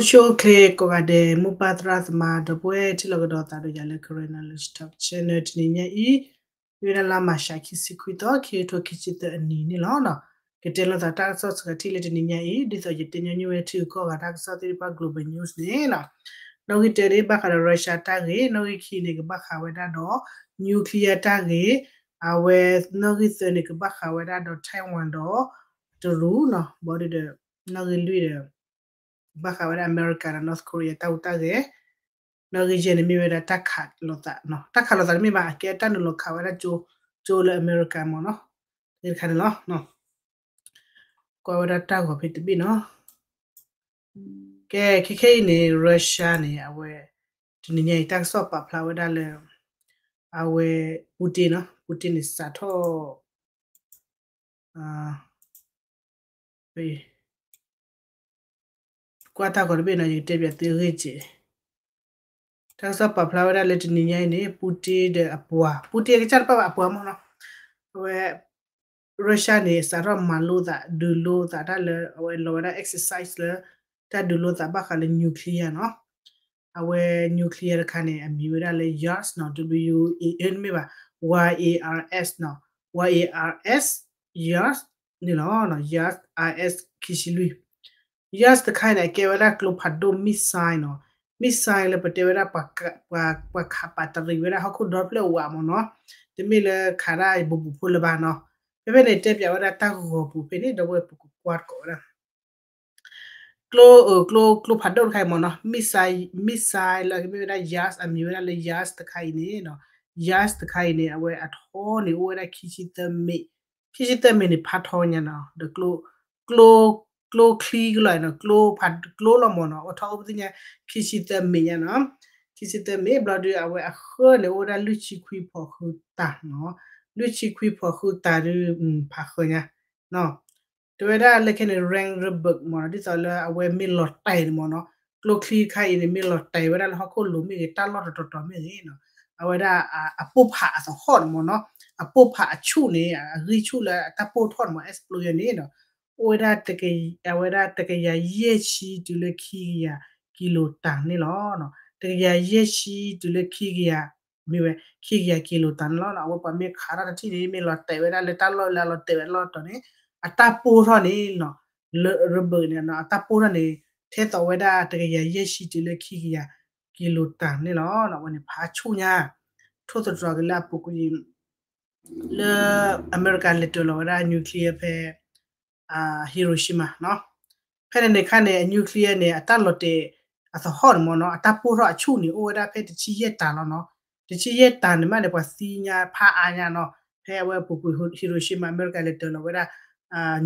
ဆိၣ်ဂ့ၤကိးဂၤဒဲး မိၢ်ပၢ်သရၣ်သမါ ဒီပုၢ်ဝဲၢ်ထံၣ်လိာ်ကဒီးသးဒီးယၤလၢ Karen Knowledge Talk Channel တနံၤညါအံၤ, မ့ၢ်ဝဲဒၣ်လါမၢ်ၡး ခံဆံခွံသီ ခံကထိခံဆံသၢအနံၤန့ၣ်လီၤ. ကတဲလိာ်သးတၢ်ကစီၣ်ဆူးထံၣ်လၢတနံၤညါအံၤ ဒ်သိးယတဲညီနုၢ်ဝဲထံဂုၤကီၢ်ဂၤတၢ်ကစီၣ်သ့ၣ်တဖၣ် global news န့ၣ်လီၤ. နီၣ်ဂံၢ်တၢန့ၣ် ဘၣ်ဃးဒီး Russia တၢ်ဂ့ၢ်, နီၣ်ဂံၢ်ခံန့ၣ် ကဘၣ်ဃးဝဲဒၣ်ဒီး nuclear တၢ်ဂ့ၢ်, အဝဲနီၣ်ဂံၢ်သၢန့ၣ် ကဘၣ်ဃးဝဲဒၣ်ဒီး Taiwan ဒီး တရူးနီၤ, ဘၣ်ဒီး နီၣ်ဂံၢ်လွံၢ်ဒီး ဘၣ်ဃးဝဲဒၣ် အမဲရကၤဒီး North Korea တၢ်ဟူးတၢ်ဂဲၤ, နီၣ်ဂံၢ်ယဲၢ်န့ၣ်မ့ၢ်ဝဲဒၣ်တၢ်ခးလိာ်သး, တၢ်ခးလိာ်သးတမ့ၢ်ဘၣ် အကဲတၢ်နုာ်လီၤခးဝဲဒၣ်ကၠိလၢအမဲရကၤမ့ၢ်နီၤ, တခါန့ၣ်လီၤ. ကွၢ်ဝဲဒၣ်တၢ်ဂီၤဖဲတဘ့ၣ်နီၤ. ကဲ ခဲခဲအံၤန့ၣ် Russia န့ၣ် အဝဲ တနံၤညါအံၤ တၢ်ကစီၣ်ပာ်ဖျါဝဲဒၣ်လၢ အဝဲ Putin နီၤ, Putin န့ၣ် စးထီၣ် ကွၢ်တၢ်ဂီၤတဘ့ၣ်နီၤ, ယကတဲပၠးသုအဂ့ၢ်က့ၤ, တၢ်ကစီၣ်ပာ်ဖျါဝဲဒၣ်လၢတနံၤညါအံၤန့ၣ် Putin ဒီးအပှၤ, Putin ကစၢ်တပာ်ဘၣ်အပှၤမ့ၢ်နီၤ, အဝဲ Russia န့ၣ် စးထီၣ်မၤလိသး ဒုးလိသးတၢ်လၢ အဝဲလီၤဝဲဒၣ် exercise လၢ တၢ်ဒုးလိသးဘၣ်ဃးလၢ nuclear နီၤ, အဝဲ nuclear တခါန့ၣ် အမံၤဝဲဒၣ်လၢ Yars နီၤ, W A N မ့ၢ်ဘၣ်, Y A R S နီၤ, Y A R S, Yars န့ၣ်လီၤ, Yars, I S ခံဆံလွံၢ် Yars တခါအံၤန့ၣ် အကဲဝဲဒၣ်ကျိဖးဒိၣ် missile နီၤ, missile လၢပတဲဝဲဒၣ် ပှၤခးပာ်တရံးဝဲဒၣ်ဟီၣ်ခိၣ်ဒီဖျၢၣ်ဝးမ့ၢ်နီၤ, တမ့ၢ်လၢခးဒၣ်ဘူးဘူးဖိလၢၤဘၣ်နီၤ, ဖဲဖဲန့ၣ် တဲပၠးဝဲဒၣ်တၢ်ဂီၤပူၤဖဲန့ၣ် ဒီပုၢ်ဝဲၢ်ပကကွၢ်တကိးဝဲဒၣ် ကျိ ကျိ ကျိဖးဒိၣ်တခါအံၤမ့ၢ်နီၤ, missile, missile လၢအကမ့ၢ်ဝဲဒၣ် Yars အမံၤဝဲဒၣ်လၢ Yars တခါအံၤန့ၣ်နီၤ, Yars တခါအံၤန့ၣ် အဝဲအထီန့ၣ်အိၣ်ဝဲဒၣ်ခံဆံသၢမ့ၣ်, ခံဆံသၢမ့ၣ်န့ၣ် ဖးထီညါနီၤ, ဒီး ကျိ ကျိချံကလီၤနီၤ, ကျိဖးကျိလီၤမ့ၢ်နီၤ, အိၣ်ထီၣ်အိၣ်ပသ့ၣ်ညါ ခံဆံသၢမ့ၣ်ညါနီၤ, ခံဆံသၢမ့ၣ်ဘျီဒီး အဝဲအဃၢန့ၣ် အိၣ်ဝဲဒၣ်လွံၢ်ဆံခွံဖီးဃုတၢ်နီၤ, လွံၢ်ဆံခွံဖီးဃုတၢ်ဒီး ဖးဃၢညါ တဲဝဲဒၣ်လၢခဲန့ၣ် rank ရဘၢၣ်မ့ၢ်နီၤ, ဒ်သိးလၢအဝဲမ့ၢ်လီၤတဲာ်န့ၣ်မ့ၢ်နီၤ, ကျိချံတခါအံၤန့ၣ် မ့ၢ်လီၤတဲာ်ဝဲဒၣ်လၢဟီၣ်ခိၣ်လိၤမ့ၢ်ဂ့ၤ တၢ်လီၢ်တတီၤတီၤမ့ၢ်ဂ့ၤနီၤ, အဝဲဒၣ်အပိၢ်ဖးအသဟီၣ်န့ၣ်မ့ၢ်နီၤ, အပိၢ်ဖးအဆူၣ်န့ၣ် အဂံၢ်ဆူၣ်လၢအတၢ်ပိၢ်ထီၣ်န့ၣ်မ့ၢ် explosion န့ၣ်နီၤ, အိၣ်ဝဲဒၣ် အဝဲဒၣ်တကယၤယဲၢ်ဆံတုၤလၢခံကယၤကံလိတၢ်န့ၣ်လီၤ, တကယၤယဲၢ်ဆံတုၤလၢခံကယၤ မ့ၢ်ဝဲ ခံကယၤကံလိတၢ်န့ၣ်လီၤ, အဝဲပှၤမ့ၢ်ခးထီၣ်တထံၣ်န့ၣ် မ့ၢ်လီၤတဲာ်ဝဲဒၣ်လၢတၢ်လီၢ်လၢအလီၤတဲာ်ဝဲဒၣ် လီၤတီၤန့ၣ် အတၢ်ပိၢ်ထီၣ်န့ၣ်နီၤ, လၢရဘၢၣ်န့ၣ် အတၢ်ပိၢ်ထီၣ်န့ၣ် ထဲသိးဝဲဒၣ်တကယၤယဲၢ်ဆံတုၤလၢခံကယၤကံလိတၢ်န့ၣ်လီၤ, အဝဲန့ၣ်ဖးဆူၣ်ညါ, ထိၣ်သတြီၤက့ၤလၢအပူၤကွံာ် လၢအမဲရကၤလဲၤတၢၤလီၤဝဲဒၣ် nuclear ဖဲ Hiroshima နီၤ, ဖဲန့ၣ်န့ၣ်ခါန့ၣ် အ nuclear န့ၣ် အတၢ်လီၤတဲာ်အသဟီၣ်န့ၣ်မ့ၢ်နီၤ, အတၢ်ပိၢ်ထီၣ်အဆူၣ်န့ၣ် အိၣ်ဝဲဒၣ်ဖဲတဆံယဲၢ်တၢ်လီၤနီၤ, တဆံယဲၢ်တၢ်န့ၣ်မးန့ၣ် ပှၤသံညါဖးအါညါနီၤ, ဖဲအဝဲပူၤကွံာ် Hiroshima အမဲရကၤလဲၤတၢၤလီၤဝဲဒၣ်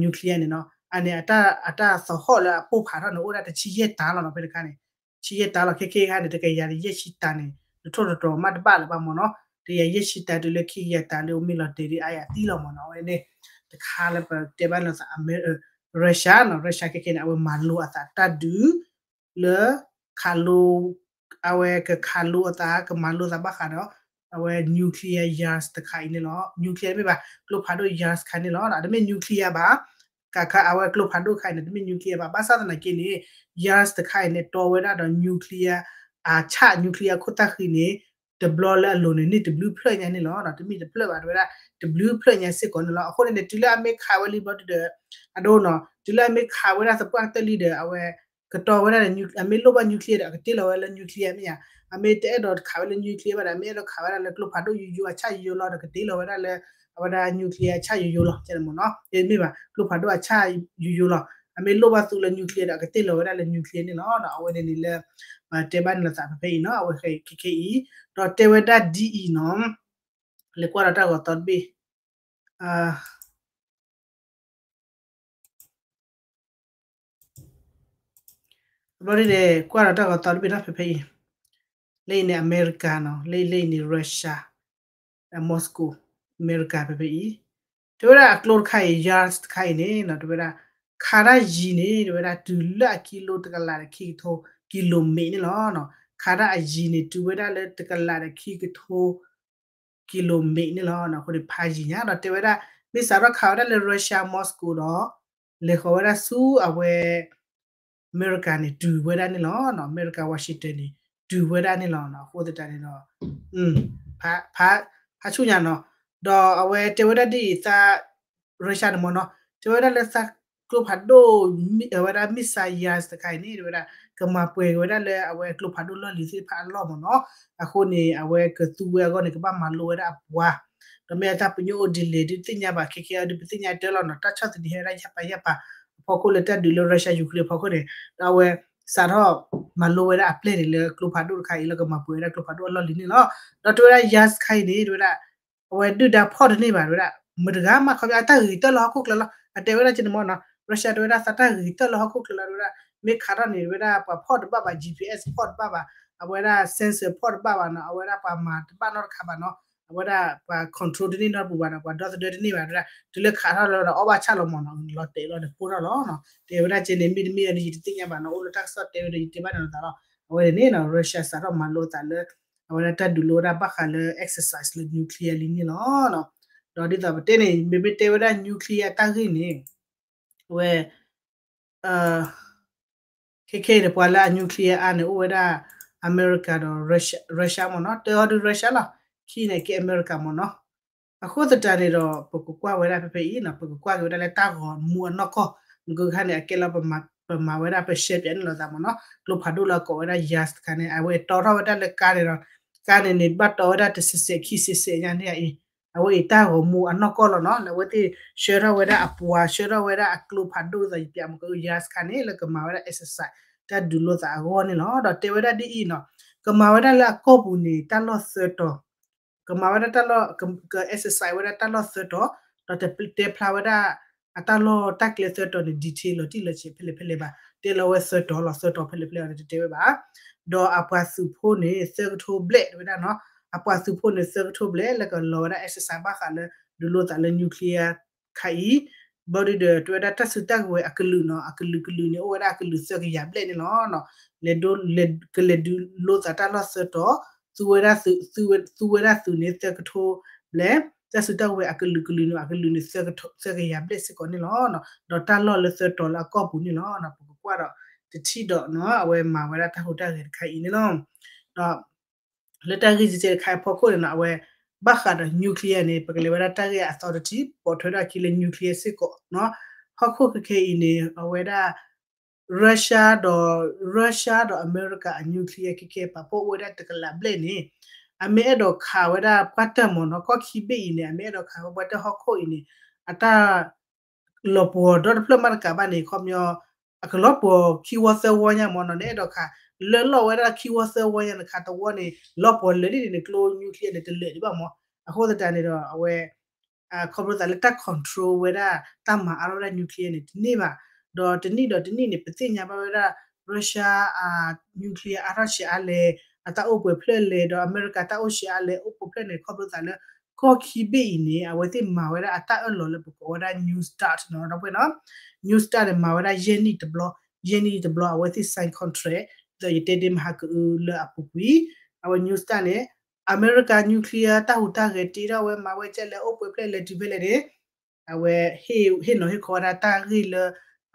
nuclear န့ၣ်နီၤ, အန့ၣ် အတၢ်သဟီၣ်လၢအပိၢ်ဖးထီၣ်န့ၣ် အိၣ်ဝဲဒၣ်တဆံယဲၢ်တၢ်လီၤနီၤ, ဖဲတခါန့ၣ် ဆံယဲၢ်တၢ်လီၤ, ခဲခဲခါန့ၣ် တကယၤယဲၢ်ဆံတၢ်န့ၣ် နထိၣ်သတြီၤမးတဘၣ်လၢၤဘၣ်မ့ၢ်နီၤ, တကယၤယဲၢ်ဆံတၢ်တုၤလၢခံကယၤတၢ်လၢအမ့ၢ်လီၤတဲာ်ဒ်အါယၤသံလီၤမ့ၢ်နီၤ, အဝဲန့ၣ် တခါလၢပတဲဘၣ်လိာ်သး Russia နီၤ, Russia ခဲခဲန့ၣ် အဝဲမၤလိအသးတၢ်ဒုး လၢ ခးလိ အဝဲကခးလိအသး ကမၤလိသးဘၣ်ဃးဒီး အဝဲ nuclear Yars တခါအံၤန့ၣ်လီၤ, nuclear တမ့ၢ်ဘၣ် ကျိဖးဒိၣ် Yars တခါန့ၣ်လီၤ, တမ့ၢ် nuclear ဘၣ်, ကခးအဝဲကျိဖးဒိၣ်တခါအံၤန့ၣ် တမ့ၢ် nuclear ဘၣ်, ဘၣ်ဆၣ်သနာ်က့န့ၣ် Yars တခါအံၤန့ၣ် တီဝဲဒၣ်ဒီး nuclear အဆၣ် nuclear ခိၣ်သၣ်ဃံန့ၣ် တဘျီလၢအလိၤန့ၣ် န့ၢ်တဘျုးဖျၢၣ်ညါန့ၣ်လီၤ, တမ့ၢ်တဖျၢၣ်ဘၣ် တဲဝဲဒၣ် တဘျုးဖျၢၣ်ညါစ့ၢ်ကီးန့ၣ်လီၤ, အဃိန့ၣ်န့ၣ် တုၤလၢအမ့ၢ်ခးဝဲလံဘျီဒုဒီး အဒိနီၤ, တုၤလၢအမ့ၢ်ခးဝဲဒၣ်သပှၢ်ကတၢၢ်လံဒီး အဝဲ ကတီဝဲဒၣ်ဒီး အမ့ၢ်လိၣ်ဘၣ် nuclear ဒီး အကတ့လီၤဝဲလၢ nuclear မ့ၢ်ဧါ, အမ့ၢ်တအဲၣ်ဒိးခးဝဲလၢ nuclear ဘၣ်ဒီး အမ့ၢ်အဲၣ်ဒိးခးဝဲဒၣ်လၢကျိဖးဒိၣ်ယိယိအဆၣ်ယိယိလီၤဒီး ကတ့လီၤဝဲဒၣ်လၢ အဝဲဒၣ် nuclear အဆၣ်ယိယိလီၤ ကဲန့ၣ်မ့ၢ်နီၤ, မ့ၢ်ဘၣ် ကျိဖးဒိၣ်အဆၣ်ယိယိလီၤ, အမ့ၢ်လိၣ်ဘၣ်သူလၢ nuclear ဒီး အကတ့လီၤဝဲဒၣ်လၢ nuclear န့ၣ်လီၤ, အဝဲန့ၣ်န့ၣ်လၢ တဲဘၣ်န့ၣ်လီၤသးဖဲဖဲအံၤနီၤ, အဝဲခဲခဲအံၤ ဒီးတဲဝဲဒၣ်ဒ်အံၤနီၤ, လဲၤကွၢ်ဒီးတၢ်ဂီၤသီတဘ့ၣ် ဘျီဒ်န့ၣ် ကွၢ်ဒီးတၢ်ဂီၤသီတဘ့ၣ်နီၤ ဖဲဖဲအံၤ, လၢအံၤန့ၣ် အမဲရကၤနီၤ, လၢလၢအံၤန့ၣ် Russia, Moscow, အမဲရကၤဖဲဖဲအံၤ, တဲဝဲဒၣ်အကျိတခါအံၤ Yars တခါအံၤန့ၣ်နီၤ, တဲဝဲဒၣ် ခးတၢ်ယံၤန့ၣ် တဲဝဲဒၣ်တုၤလၢအကံလိတကလးဒီးခံကထိ ကံလိမ့ၣ်န့ၣ်လီၤ, ခးတၢ်အယံၤန့ၣ် တုၤဝဲဒၣ်လၢတကလးဒီးခံကထိ ကံလိမ့ၣ်န့ၣ်လီၤ, အဃိန့ၣ်ဖးယံၤညါဒီး တဲဝဲဒၣ် မ့ၢ်စးထီၣ်ခးဝဲဒၣ်လၢ Russia Moscow ဒီး လဲၤဃီၤဝဲဒၣ်ဆူအဝဲ အမဲရကၤန့ၣ် တုၤဝဲဒၣ်န့ၣ်လီၤ. အမဲရကၤ Washington န့ၣ် တုၤဝဲဒၣ်န့ၣ်လီၤ. အဃိသတးန့ၣ်ဒီး ဖးဆူၣ်ညါနီၤ, ဒီးအဝဲတဲဝဲဒၣ်ဒ်အံၤသး Russia န့ၣ်မ့ၢ်နီၤ, တဲဝဲဒၣ်လၢသးကျိဖးဒိၣ် အဝဲဒၣ် missile Yas တခါအံၤန့ၣ် တဲဝဲဒၣ် ကမၤပှဲၤက့ၤဝဲဒၣ်လၢအဝဲကျိဖးဒိၣ်လီၢ်လံၤသ့ၣ်တဖၣ်အလီၢ်မ့ၢ်နီၤ. အဃိန့ၣ် အဝဲကသူဝဲအဂီၢ်န့ၣ် ကဘၣ်မၤလိဝဲဒၣ်အပှၤ ဒီးမ့ၢ်အတၢ်ပညိၣ်အိၣ်ဒ်လဲၣ်ဒ်သ့ၣ်ညါဘၣ် ခဲကဲအဒုးပသ့ၣ်ညါတၢ်လီၤနီၤ, တၢ်ဆီၣ်သနံးဟဲဝဲဒၣ်ယၢ်ပာ်ယၢ်ပာ် အဖီခိၣ်လၢတၢ်ဒုးလၢ Russia Ukraine အဖီခိၣ်န့ၣ် ဒီးအဝဲစးထီၣ်မၤလိဝဲဒၣ်အပျဲၢ်န့ၣ်လၢကျိဖးဒိၣ်တခါအံၤ လၢကမၤပှဲၤဝဲဒၣ်ကျိဖးဒိၣ်အလီၢ်လံၤန့ၣ်လီၤ. ဒီးတဲဝဲဒၣ် Yas တခါအံၤန့ၣ် တဲဝဲဒၣ် အဝဲဒုၣ်ဒါဖီၣ်တန့ၢ်ဘၣ် တဲဝဲဒၣ် မတၤတဂၤမး ခီပညီအတၢ်ဂ့ၤကတၢၢ်လၢဟီၣ်ခိၣ်ချၢလီၤ. အတဲဝဲဒၣ်က့န့ၣ်မ့ၢ်နီၤ, Russia တဲဝဲဒၣ်သးတၢ်ဂ့ၤကတၢၢ်လၢဟီၣ်ခိၣ်ချၢလီၤ တဲဝဲဒၣ် မ့ၢ်ခးထီၣ်န့ၣ် တဲဝဲဒၣ်ပှၤဖီၣ်တဘၣ်ဘၣ် G P S ဖီၣ်တဘၣ်ဘၣ်, အဝဲဒၣ် sensor ဖီၣ်တဘၣ်ဘၣ်နီၤ, အဝဲဒၣ်ပှၤမၤတဘၣ်နီတခါဘၣ်နီၤ, အဝဲဒၣ်ပှၤ control တန့ၢ်နီတပူၤဘၣ်ဒီး ပှၤဒီသဒၢတန့ၢ်ဘၣ် တဲဝဲဒၣ် တုၤလၢခးထီၣ်လၢဒီးအီၣ်ဘၣ်ဆၣ်လီၤမ့ၢ်နီၤ, လီၤတဲာ်လီၤဒီးဖိထီၣ်လီၤနီၤ. တဲဝဲဒၣ်က့န့ၣ် မ့တမ့ၢ်ဒီး ယတသ့ၣ်ညါဘၣ်နီၤ, အိၣ်လၢတၢ်ကစီၣ်တဲဝဲဒီး ယတဲဘၣ်န့ၣ်လီၤသးလီၤ. အဝဲန့ၣ်နီၤ Russia စးထီၣ်မၤလိသးလၢ အဝဲဒၣ်တၢ်ဒုးလိဝဲဒၣ်ဘၣ်ဃးလၢ exercise လၢ nuclear လံန့ၣ်လီၤ. ဒီးဒ်သိးပတဲန့ၣ် မ့မ့ၢ်တဲဝဲဒၣ် nuclear တၢ်ဂ့ၢ်န့ၣ် အဝဲ ခဲခဲအံၤန့ၣ် ပှၤလၢအ nuclear အါန့ၣ် အိၣ်ဝဲဒၣ် အမဲရကၤဒီး Russia မ့ၢ်နီၤ, တၢ်အီၤဒုး Russia လီၤ, ခံန့ၣ်က့ အမဲရကၤမ့ၢ်နီၤ. အဃိသတးန့ၣ်ဒီး ပကကွၢ်ဝဲဒၣ်ဖဲဖဲအံၤနီၤ, ပကကွၢ်က့ၤဝဲဒၣ်လၢတၢ်ဂီၤမူအနီၢ်ကီၢ်, မုၢ်ကခါန့ၣ် အကဲလီၤ ပမၤဝဲဒၣ် ပရှဲပၠးန့ၣ်လီၤသးမ့ၢ်နီၤ, ကျိဖးဒိၣ်လၢအကိးဝဲဒၣ် Yas တခါန့ၣ် အဝဲတီထီၣ်ဝဲဒၣ်လၢကါန့ၣ်ဒီး ကါန့ၣ်န့ၣ် ဘၣ်တီဝဲဒၣ်တဆဲးဆဲးခံဆဲးဆဲးညါန့ၣ်အံၤ, အဝဲအံၤတၢ်ဂီၤမူအနီၢ်ကီၢ်လီၤနီၤ, လၢအဝဲသ့ၣ်ဆှၢထီၣ်ဝဲဒၣ်အပှၤ ဆှၢထီၣ်ဝဲဒၣ်အကျိဖးဒိၣ်သး ယပၠးမုၢ်က Yas တခါန့ၣ် လၢကမၤဝဲဒၣ် exercise တၢ်ဒုးလိသးအဂီၢ်န့ၣ်လီၤ. ဒီးတဲဝဲဒၣ်ဒ်အံၤနီၤ, ကမၤဝဲဒၣ်လၢအကီၢ်ပူၤန့ၣ် တၢ်လီၢ်သၢတီၤ ကမၤဝဲဒၣ်တၢ်လီၢ် က exercise ဝဲဒၣ်တၢ်လီၢ်သၢတီၤ, ဒီးတတဲဖျါဝဲဒၣ် အတၢ်လီၢ်တၢ်ကျဲသၢတီၤန့ၣ် detail လီၤတံၢ်လီၤဆဲးဖဲလဲၣ်ဖဲလဲၣ်ဘၣ်, တဲလီၤဝဲသၢတီၤလီၤ သၢတီၤဖဲလဲၣ်ဖဲလဲၣ်အီၤန့ၣ် တတဲဝဲဘၣ်. ဒီးအပှၤသုးဖိန့ၣ် သၢကထိဘျဲၣ် တဲဝဲဒၣ်နီၤ, အပှၤသုးဖိန့ၣ် သၢကထိဘျဲၣ် လၢကလီၤဝဲဒၣ် exercise ဘၣ်ဃးလၢ ဒုးလိသးလၢ nuclear ခါအံၤ, ဘျီဒုဒီး တဲဝဲဒၣ်တၢ်စုတၢ်ကဝဲၤအကလုာ်နီၤ, အကလုာ်ကလုာ်န့ၣ် အိၣ်ဝဲဒၣ်အကလုာ်သၢကယၤဘျဲၣ်န့ၣ်လီၤ. လဲၤဒိ လဲၤ ကလဲၤဒုးလိသးတၢ်လီၢ်သၢတီၤ, သူဝဲဒၣ်သုး သူဝဲ သူဝဲဒၣ်သုးန့ၣ် သၢကထိဘျဲၣ်, တၢ်စုတၢ်ကဝဲၤအကလုာ်ကလုာ်န့ၣ် အကလုာ်န့ၣ် သၢကထိ သၢကယၤဘျဲၣ်စ့ၢ်ကီးန့ၣ်လီၤ. ဒီးတၢ်လီၢ်လၢသၢတီၤလၢအကီၢ်ပူၤန့ၣ်လီၤ. ပကကွၢ်ဒီး တထံၣ်ဒီးနီၤ အဝဲမၤဝဲဒၣ်တၢ်ဟူးတၢ်ဂဲၤတခါအံၤန့ၣ်လီၤ. ဒီး လၢတၢ်ဂ့ၢ်ကဲတခါအံၤအဖီခိၣ်န့ၣ်နီၤ အဝဲ ဘၣ်ဃးဒီး nuclear န့ၣ် ပကလဲၤဝဲဒၣ်တၢ်ဂ့ၢ်အသီတထံၣ် ပိာ်ထွဲထီၣ်အခံလၢ nuclear စ့ၢ်ကီးနီၤ. ဟီၣ်ခိၣ်ခဲခဲအံၤန့ၣ် အဝဲဒၣ် Russia ဒီး Russia ဒီးအမဲရကၤအ nuclear ခဲခဲပာ်ဖှိၣ်အိၣ်ဝဲဒၣ်တကလးဘျဲၣ်န့ၣ် အမ့ၢ်အဲၣ်ဒိးခးဝဲဒၣ်ပှၢ်တၢၢ်မ့ၢ်နီၤ ကီၢ်ခံဘ့ၣ်အံၤန့ၣ် အမ့ၢ်အဲၣ်ဒိးခးဝဲပှၢ်တၢၢ်ဟီၣ်ခိၣ်အံၤန့ၣ် အတၢ် လီၤပှီၤဒီတဖျၢၣ်မးတကးဘၣ်န့ၣ် ခီပညီ အကလီၤပှီၤခံဝီသၢဝီညါမ့ၢ်နီၤ နအဲၣ်ဒိးခး လၢလီၤဝဲဒၣ်ခံဝီသၢဝီညါနခးတဝီန့ၣ် လီၤပှီၤလၢာ်လံန့ၣ် ကျိ nuclear န့ၣ် တလၢာ်ဒံးဘၣ်မ့ၢ်. အဃိသတးန့ၣ်ဒီး အဝဲ ခီဖျိသးလၢတၢ် control ဝဲဒၣ် တၢ်မၤအါထီၣ်ဝဲဒၣ် nuclear န့ၣ် တန့ၢ်ဘၣ်. ဒီးတနံၣ်ဒီးတနံၣ်န့ၣ် ပသ့ၣ်ညါဘၣ်ဝဲဒၣ် Russia အ nuclear အါထီၣ်ဆံးအါလဲၣ် အတၢ်အိၣ်ပှဲၤဖျၢၣ်လဲၣ် ဒီးအမဲရကၤတၢ်အိၣ်ဆံးအါလဲၣ် အိၣ်ပှဲၤဖျၢၣ်န့ၣ် ခီဖျိသးလၢ ကီၢ်ခံဘ့ၣ်အံၤန့ၣ် အဝဲသ့ၣ်မၤဝဲဒၣ်အတၢ်အၢၣ်လီၤလၢပကိးဝဲဒၣ် New START နီၤ ဒီပုၢ်ဝဲၢ်နီၤ. New START န့ၣ် မၤဝဲဒၣ်ယဲၢ်နံၣ်တဘျီ, ယဲၢ်နံၣ်တဘျီ အဝဲသ့ၣ် sign contract ဒီးယတဲဒ့မဟါကအုလၢအပူၤကွံာ် အဝဲ New START န့ၣ် အမဲရကၤ nuclear တၢ်ဟူးတၢ်ဂဲၤတ့ထီၣ်ဝဲ မၤဝဲကဲလဲၣ် အိၣ်ပှဲၤဖျၢၣ်လဲၣ်တုၤဖဲလဲၣ်န့ၣ် အဝဲ ဟ့ၣ်နီၤဟ့ၣ်ခီဝဲဒၣ်တၢ်ဂ့ၢ်လၢ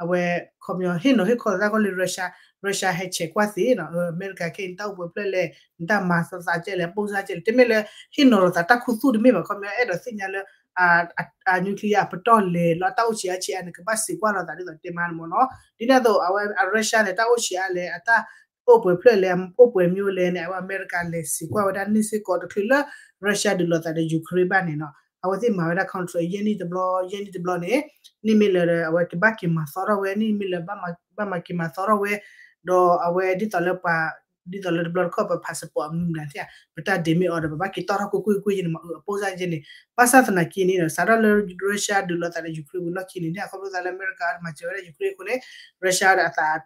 အဝဲ ခီပညီ ဟ့ၣ်နီၤဟ့ၣ်ခီသးကီၢ်လၢ Russia, Russia ဟဲဆဲးကွၢ်သ့နီၤ အမဲရကၤခဲအံၤ နတၢ်အိၣ်ပှဲၤဖျၢၣ်လဲၣ် နတၢ်မၤသးသးကဲလဲၣ် ပိၢ်စၢ်ကဲလဲၣ် တမ့ၢ်လၢ ဟ့ၣ်နီၤလိာ်သးတၢ်ခူသူၣ်တမ့ၢ်ဘၣ် ခီပညီ အဲၣ်ဒိးသ့ၣ်ညါလၢ အ nuclear အပတီၢ်လဲၤလီၤ အတၢ်အိၣ်ဆံးအါဆံးအါန့ၣ် ကဘၣ်စံးကွၢ်လိာ်သးဒ်သိးတဲမးန့ၣ်မ့ၢ်နီၤ. ဒ်န့ၣ်အသိး အဝဲ Russia န့ၣ် တၢ်အိၣ်ဆံးအါလဲၣ် အတၢ်အိၣ်ပှဲၤဖျၢၣ်လဲၣ် အိၣ်ပှဲၤမံၤလဲၣ်န့ၣ် အဝဲအမဲရကၤလဲၤစံးကွၢ်ဝဲဒၣ်န့ၣ်စ့ၢ်ကီး တချုးလၢ Russia ဒုးလိာ်သးဒီး Ukraine ဘၣ်န့ၣ်နီၤ အဝဲသ့ၣ်မၤဝဲဒၣ် contract ယဲၢ်နံၣ်တဘျီ ယဲၢ်နံၣ်တဘျီန့ၣ် န့ၣ်မ့ၢ်လၢ အဝဲကဘၣ်က့ၤမၤသီထီၣ်ဝဲ န့ၣ်မ့ၢ်လၢ ဘၣ်မၤက့ၤမၤသီထီၣ်ဝဲ ဒီးအဝဲဒ်သိးလၢပှၤ ဒ်သိးလၢတဘျီတခီၣ်ပ passport အမနုၤမနုၤသ့ၣ် ပတၢ်ဒ့မ့ၢ်အီၤဒီး ပဘ�်က့ၤတီၣ်ထီၣ်ကွ့ၢ်ကွ့ၢ်ကွ့ၢ်န့ၣ်မ့ၢ် အပိၢ်စၢ်ကဲန့ၣ် ဘၣ်ဆၣ်သနာ်က့န့ၣ်ဒီး စးထီၣ်လၢ Russia ဒုးလိာ်သးဒီး Ukraine ဝံၤလီၢ်ခံန့ၣ် ဒ်အခီဖျိသးလၢအမဲရကၤမၤစၢၤဝဲဒၣ် Ukraine အဃိန့ၣ် Russia ဒီးအသး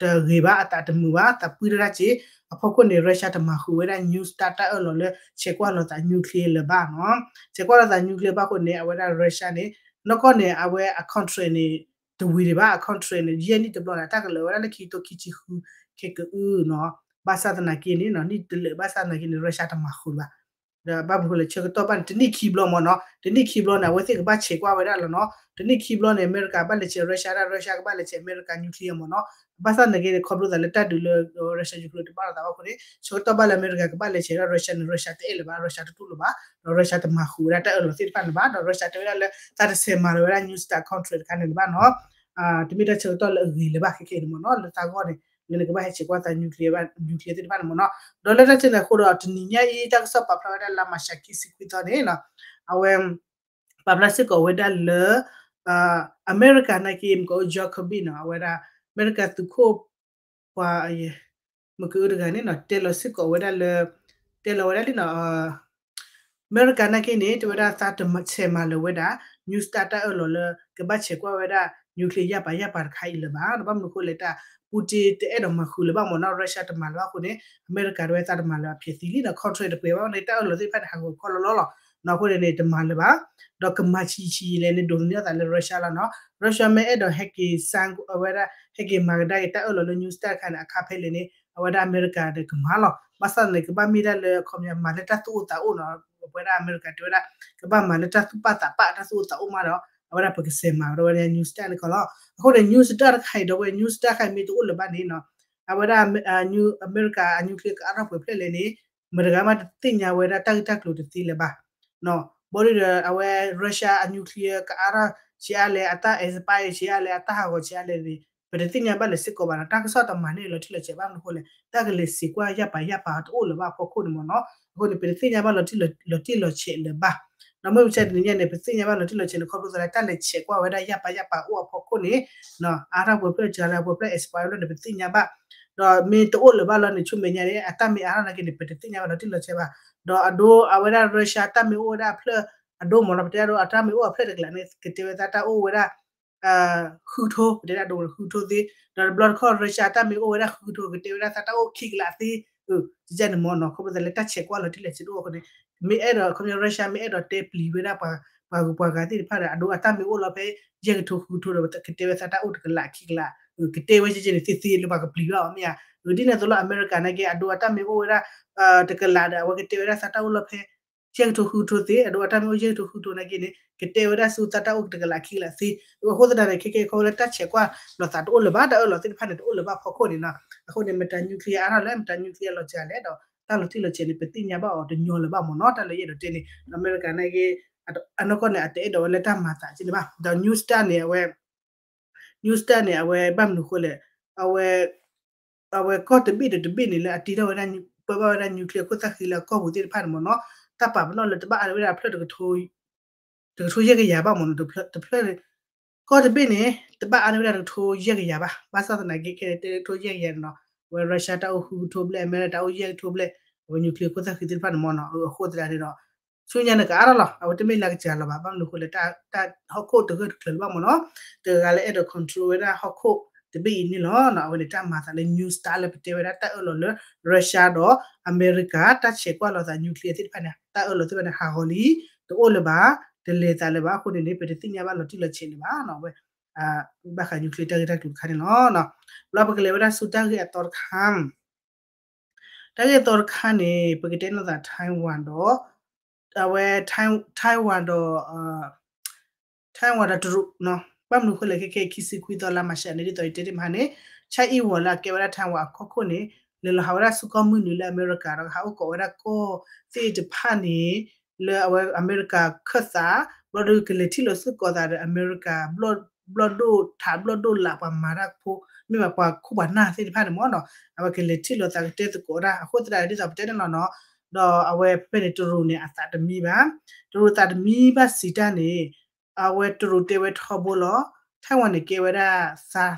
တဂ့ၤဘၣ် အသးတမုာ်ဘၣ် သးပှံတရၣ်က့ၤ အဖီခိၣ်န့ၣ် Russia တမၤဃုာ်ဝဲဒၣ် New START တၢ်အၢၣ်လီၤလၢ ဆဲးကွၢ်လိာ်သး nuclear လၢၤဘၣ်နီၤ ဆဲးကွၢ်လိာ်သး nuclear ဘၣ်အဃိန့ၣ် အဝဲဒၣ် Russia န့ၣ် နီၢ်ကီၢ်န့ၣ် အဝဲအ contract န့ၣ် တဝံၤဒံးဘၣ် အ contract န့ၣ် ယဲၢ်နံၣ်တဘျီန့ၣ် အတၢ်ကလၢာ်ဝဲဒၣ်လၢခံကထိခံဆံဃု ခဲကအုနီၤ ဘၣ်ဆၣ်သနာ်က့န့ၣ် နံၣ်တလၢာ်ဘၣ်ဆၣ်သနာ်က့န့ၣ် Russia တမၤဃုာ်ဘၣ် ဒီးဘၣ်မနုၤဃိလဲၣ် ဆၢကတီၢ်ဘၣ်န့ၣ် တနံၣ်ခံဘျီမ့ၢ်နီၤ တနံၣ်ခံဘျီန့ၣ် အဝဲသ့ၣ်ကဘၣ်ဆဲးကွၢ်ဝဲဒၣ်လီၤနီၤ တနံၣ်ခံဘျီန့ၣ် အမဲရကၤဘၣ်လဲၤဆဲး Russia ဒၣ် Russia ကဘၣ်လဲၤဆဲး အမဲရကၤ nuclear မ့ၢ်နီၤ ဘၣ်ဆၣ်သနာ်က့န့ၣ် ခီဖျိသးလၢတၢ်ဒုးလၢ Russia Ukraine တဘၣ်လိာ်သးဘၣ်အဃိန့ၣ် ဆၢကတီၢ်ဘၣ်လၢအမဲရကၤကဘၣ်လဲၤဆဲးဒီး Russia န့ၣ် Russia တအဲၣ်လၢၤဘၣ်, Russia တတူၢ်လိာ်ဘၣ်, ဒီး Russia တမၤဃုာ်ဝဲဒၣ်တၢ်အၢၣ်လီၤသ့ၣ်တဖၣ်န့ၣ်ဘၣ်, ဒီး Russia တဲဝဲဒၣ်လၢ သးတဆဲးမၤလၢၤဝဲဒၣ် New START contract တခါန့ၣ်လၢၤဘၣ်နီၤ, တမ့ၢ်တၢ်ဆၢကတီၢ်လၢအဂ့ၤလၢၤဘၣ်ခဲခဲအံၤန့ၣ်မ့ၢ်နီၤ, လၢသးဂီၢ်န့ၣ် လၢနကဘၣ်ဟဲဆဲးကွၢ်သး nuclear ဘၣ် nuclear သ့ၣ်တဖၣ်န့ၣ်မ့ၢ်နီၤ, ဒီးလၢတၢ်ဆၢန့ၣ်အဃိဒီး တနံၤညါအံၤ တၢ်ကစီၣ်ပာ်ဖျါဝဲဒၣ်လါမၤရှးခံဆံခွံသီန့ၣ်နီၤ, အဝဲ ပာ်ဖျါစ့ၢ်ကီးဝဲဒၣ်လၢ အမဲရကၤနာ်က့ မ့ၢ်ကီး Jacob နီၤ, အဝဲဒၣ် အမဲရကၤသုးခိၣ် ပှၤ မ့ၢ်ကအုတဂၤန့ၣ်နီၤ တဲလီၤစ့ၢ်ကီးဝဲဒၣ်လၢ တဲလီၤဝဲဒၣ်လံနီၤ, အမဲရကၤနာ်က့န့ၣ် တဲဝဲဒၣ်သးတဆဲးမၤလၢၤဝဲဒၣ် New START တၢ်အၢၣ်လီၤလၢ ကဘၣ်ဆဲးကွၢ်ဝဲဒၣ် nuclear ယၢ်ပၤယၢ်ပၤတခါအံၤလၢၤဘၣ်, ဒီးဘၣ်မနုၤအဃိလဲၣ် တၢ် Putin တအဲၣ်ဒိးမၤဃုာ်လၢၤဘၣ်မ့ၢ်နီၤ, Russia တမၤလၢၤဘၣ်အဃိန့ၣ် အမဲရကၤတဝဲသးတမၤလၢၤဘၣ်ဖျဲးသံလံနီၤ, contract တပှဲၤဘၣ်န့ၣ် တၢ်အၢၣ်လီၤသ့ၣ်တဖၣ်န့ၣ် ဟးဂီၤခီလီၤလီၤလီၤ, အဃိန့ၣ်န့ၣ် တမၤလၢၤဘၣ်, ဒီးကမၤဆံးဆံးလဲၣ်န့ၣ် ဒိးသန့ၤအသးလၢ Russia လီၤနီၤ, Russia မ့ၢ်အဲၣ်ဒိးဟဲက့ၤ sign အဝဲဒၣ် ဟဲက့ၤမၤကဒါက့ၤတၢ်အၢၣ်လီၤလၢ New START တခါန့ၣ် အခါဖဲလဲၣ်န့ၣ် အဝဲဒၣ်အမဲရကၤဒီးကမၤလီၤ, ဘၣ်ဆၣ်သနာ်က့ ကဘၣ်မ့ၢ်ဒၣ်လၢအခီပညီမၤလၢတၢ်သူၣ်အိၣ်သးအိၣ်နီၤ, ပဝဲဒၣ်အမဲရကၤတဲဝဲဒၣ် ကဘၣ်မၤလၢတၢ်သူၣ်ပာ်သးပာ်တၢ်သူၣ်အိၣ်သးအိၣ်မးဒီး အဝဲဒၣ်ပကဆဲးမၤကဒီးဝဲဒၣ် New START န့ၣ်ကီးလီၤ, အဃိန့ၣ် New START တခါအံၤဒီးဝဲ New START တခါအံၤမ့ၢ်တအိၣ်လၢၤဘၣ်န့ၣ်နီၤ, အဝဲဒၣ် အမဲရကၤအ nuclear ကအါထီၣ်ပှဲၤဖျၢၣ်လဲၣ်န့ၣ် မတဂၤမးတသ့ၣ်ညါဝဲဒၣ်တၢ်ဂ့ၢ်တၢ်ကျိၤတသ့လၢၤဘၣ်, ဘီဒုဒီး အဝဲ Russia အ nuclear ကအါထီၣ်ဆံးအါလဲၣ်, အတၢ် expire ဆံးအါလဲၣ်, အတၢ်ဟးဂီၤဆံးအါလဲၣ်န့ၣ် ပတသ့ၣ်ညါဘၣ်လၢၤစ့ၢ်ကီးဘၣ်နီၤ, တၢ်ကစီၣ်တမၤန့ၢ်လီၤတံၢ်လီၤဆဲးဘၣ်မနုၤအဃိလဲၣ်, တၢ်ကလဲၤဆဲးကွၢ်ယၢ်ပၤယၢ်ပၤတအိၣ်လၢၤဘၣ်အဖီခိၣ်န့ၣ်မ့ၢ်နီၤ, အဃိန့ၣ် ပတသ့ၣ်ညါဘၣ်လီၤတံၢ်လီၤဆဲးလၢၤဘၣ်, ဒီးမ့ၢ်မဆါတနံၤညါန့ၣ် ပသ့ၣ်ညါဘၣ်လီၤတံၢ်လီၤဆဲးန့ၣ် ခီဖျိသးလၢတၢ်လဲၤဆဲးကွၢ်ဝဲဒၣ်ယၢ်ပၤယၢ်ပၤအိၣ်အဖီခိၣ်န့ၣ် အါထီၣ်ပှဲၤဖျၢၣ်စှၤလၢပှဲၤဖျၢၣ် expire လီၤန့ၣ် ပသ့ၣ်ညါဘၣ်, ဒီးမ့ၢ်တအိၣ်လၢၤဘၣ်လီၤန့ၣ် ဆူမဲာ်ညါန့ၣ် အတၢ်မ့ၢ်အါထီၣ်နာ်က့န့ၣ် ပတသ့ၣ်ညါဘၣ်လီၤတံၢ်လီၤဆဲးဘၣ်, ဒီးအဒိ အဝဲဒၣ် Russia တၢ်မ့ၢ်အိၣ်ဝဲဒၣ်အဖျၢၣ်အဒိမ့ၢ်နီၤ, ပတဲအဒိ အတၢ်မ့ၢ်အိၣ်အဖျၢၣ်တကလးန့ၣ် ကတဲဝဲဒၣ်တၢ်အိၣ်ဝဲဒၣ် ဃုကထိ, ပတဲဒၣ်ဒိ ဃုကထိသ့, ဒီးတဘျီတခီၣ် Russia တၢ်မ့ၢ်အိၣ်ဝဲဒၣ်ဃုကထိ ကတဲဝဲဒၣ်သးတၢ်အိၣ်ခံကလးသ့, ကန့ၣ်မ့ၢ်နီၤ, ခီဖျိသးလၢတၢ်ဆဲးကွၢ်လီၤတံၢ်လီၤဆဲးတအိၣ်အဃိန့ၣ်, မ့ၢ်အဲၣ်ဒိး ခီဖျိ Russia မ့ၢ်အဲၣ်ဒိးတဲပျံၤဝဲဒၣ် ပှၤဂုၤပှၤဂၤသ့ၣ်တဖၣ်ဒီး အဒိအတၢ်မ့ၢ်အိၣ်လီၤဖဲ ယဲၢ်ကထိဃုကထိဒီး ကတဲဝဲသးတၢ်အိၣ်တကလးခံကလး, ကတဲဝဲကဲကဲန့ၣ်သ့သ့လၢပှၤကပျံၤဘၣ်အီၤမ့ၢ်ဧါ, ဒ်န့ၣ်အသိးလီၤ အမဲရကၤနာ်က့ အဒိအတၢ်မ့ၢ်အိၣ်ဝဲဒၣ် တကလးဒီး အဝဲကတဲဝဲဒၣ်သးတၢ်အိၣ်လီၤဖဲ ယဲၢ်ကထိဃုကထိသ့, အဒိအတၢ်မ့ၢ်အိၣ်ယဲၢ်ကထိဃုကထိနာ်က့န့ၣ် ကတဲဝဲဒၣ်ဆူသးတၢ်အိၣ်တကလးခံကလးသ့, အဃိသတးန့ၣ် ခဲကဲခီဖျိလၢတၢ်ဆဲးကွၢ်လီၤသးတအိၣ်လၢၤဘၣ်, တၢ်အၢၣ်လီၤသ့ၣ်တဖၣ်န့ၣ် တအိၣ်လၢၤဘၣ်ဖီခိၣ်န့ၣ်နီၤ, အဃိန့ၣ် မတၤ nuclear အါထီၣ်လဲၣ်, မတၤ nuclear လီၤစှၤလဲၣ်ဒီး တၢ်လီၤတံၢ်လီၤဆဲးန့ၣ် ပသ့ၣ်ညါဘၣ်အီၤတညီလၢၤဘၣ်မ့ၢ်နီၤ, တၢ်လၢယအဲၣ်ဒိးတဲန့ၣ် အမဲရကၤနာ်က့ အနီၢ်ကီၢ်န့ၣ် အတအဲၣ်ဒိးဝဲလၢတၢ်မၤသးကန့ၣ်ဘၣ်, ဒီး New START န့ၣ် အဝဲ New START န့ၣ် အဝဲဘၣ်မနုၤအဃိလဲၣ်, အဝဲ အဝဲကီၢ်တဘ့ၣ်ဒီးတဘ့ၣ်န့ၣ်လၢအတ့ထီၣ်ဝဲဒၣ် ပၢဘၣ်ဝဲဒၣ် nuclear ခိၣ်သၣ်ဃံလၢအကီၢ်ပူၤသ့ၣ်တဖၣ်န့ၣ်မ့ၢ်နီၤ, တၢ်ပာ်ပနီၣ်လၢတဘၣ်အါန့ၢ်ဝဲဒၣ်အဖျၢၣ် တကထိယဲၢ်ကယၤဘၣ်မ့ၢ်နီၤ, တဖျၢၣ်န့ၣ် ကီၢ်တဘ့ၣ်န့ၣ် တဘၣ်အါန့ၢ်ဝဲဒၣ်တကထိယဲၢ်ကယၤဘၣ်, ဘၣ်ဆၣ်သနာ်က့ ခဲအံၤတဲတကထိယဲၢ်ကယၤန့ၣ်နီၤ, အဝဲ Russia တၢ်အိၣ်ဃုကထိဘျဲၣ်, အမဲရကၤတၢ်အိၣ်ယဲၢ်ကထိဘျဲၣ်, အဝဲ nuclear ခိၣ်သၣ်ဃံသ့ၣ်တဖၣ်န့ၣ်မ့ၢ်နီၤ, အဃိသတးန့ၣ်ဒီး ဆူညါန့ၣ်ကအါထီၣ်လီၤ, အဝဲတမ့ၢ်လၢကစၢ်လီၤဘၣ်, ဘၣ်မနုၤအဃိလဲၣ် တၢ်ဟီၣ်ခိၣ်တဂၢၢ်တကျၢၤလၢၤဘၣ်မ့ၢ်နီၤ, တဂၤလၢအဲၣ်ဒိး control ဝဲဒၣ်ဟီၣ်ခိၣ်တဘ့ၣ်အံၤန့ၣ်လီၤ, အဝဲန့ၣ်တၢ်မၤသးလၢ New START လၢပတဲဝဲဒၣ်တၢ်အၢၣ်လီၤလၢ Russia ဒီးအမဲရကၤ တၢ်ဆဲးကွၢ်လီၤသး nuclear သ့ၣ်တဖၣ်န့ၣ် တၢ်အၢၣ်လီၤသ့ၣ်တဖၣ်န့ၣ် ဟးဂီၤလံ, တအိၣ်လၢၤဘၣ်, တလဲၤသးလၢၤဘၣ်အဃိန့ၣ်န့ၣ် ပတသ့ၣ်ညါဘၣ်လီၤတံၢ်လီၤဆဲးလၢၤဘၣ်နီၤ, အဝဲ ဘၣ်ဃး nuclear တၢ်ဂ့ၢ်တၢ်ကျိၤတခါန့ၣ်လီၤ. ဘျီပကလဲၤဝဲဒၣ်ဆူတၢ်ဂ့ၢ်အသီတခါ, တၢ်ဂ့ၢ်အသီတခါန့ၣ် ပကတဲလိာ်သး Taiwan ဒီး အဝဲ Taiwan ဒီး Taiwan ဒီးတရူး, ဘၣ်မနုၤအဃိလဲၣ် ခဲခဲအံၤ ခံဆံခွံသီလါမၤရှးန့ၣ် ဒ်သိးယတဲတ့ၢ်မးန့ၣ် Tsai Ing-wen လၢအကဲဝဲဒၣ် Taiwan အကီၢ်ခိၣ်န့ၣ် လဲၤလီၤဟးဝဲဒၣ်ဆူကီၢ်မုၢ်နုာ်လၢအမဲရကၤဒီး ဟးအိၣ်ကိးဝဲဒၣ်ကီၢ်သ့ၣ်တဖၣ်န့ၣ် လၢအဝဲအမဲရကၤခၢၣ်သး, ဘျီဒီးကလဲၤထံၣ်လိာ်စ့ၢ်ကီးသးဒီးအမဲရကၤ ဘျီၣ်ဒိၣ်ထးဘျီၣ်ဒိၣ်လး ပှၤမၤတၢ်ဖိ, မ့ၢ်ဘၣ်ပှၤခိၣ်ပှၤနၢ်သ့ၣ်တဖၣ်န့ၣ်မ့ၢ်နီၤ, အဝဲကလဲၤထံၣ်လိာ်သးကတဲသကိးတၢ် အဃိသတးဒ်သိးပတဲန့ၣ်လီၤနီၤ, ဒီးအဝဲဖဲဖဲန့ၣ် တရူးန့ၣ် အသးတမံဘၣ်, တရူးသးတမံဘၣ်စံးတၢ်န့ၣ် အဝဲတရူးတဲဝဲထီဘိလီၤ, Taiwan န့ၣ် ကဲဝဲဒၣ်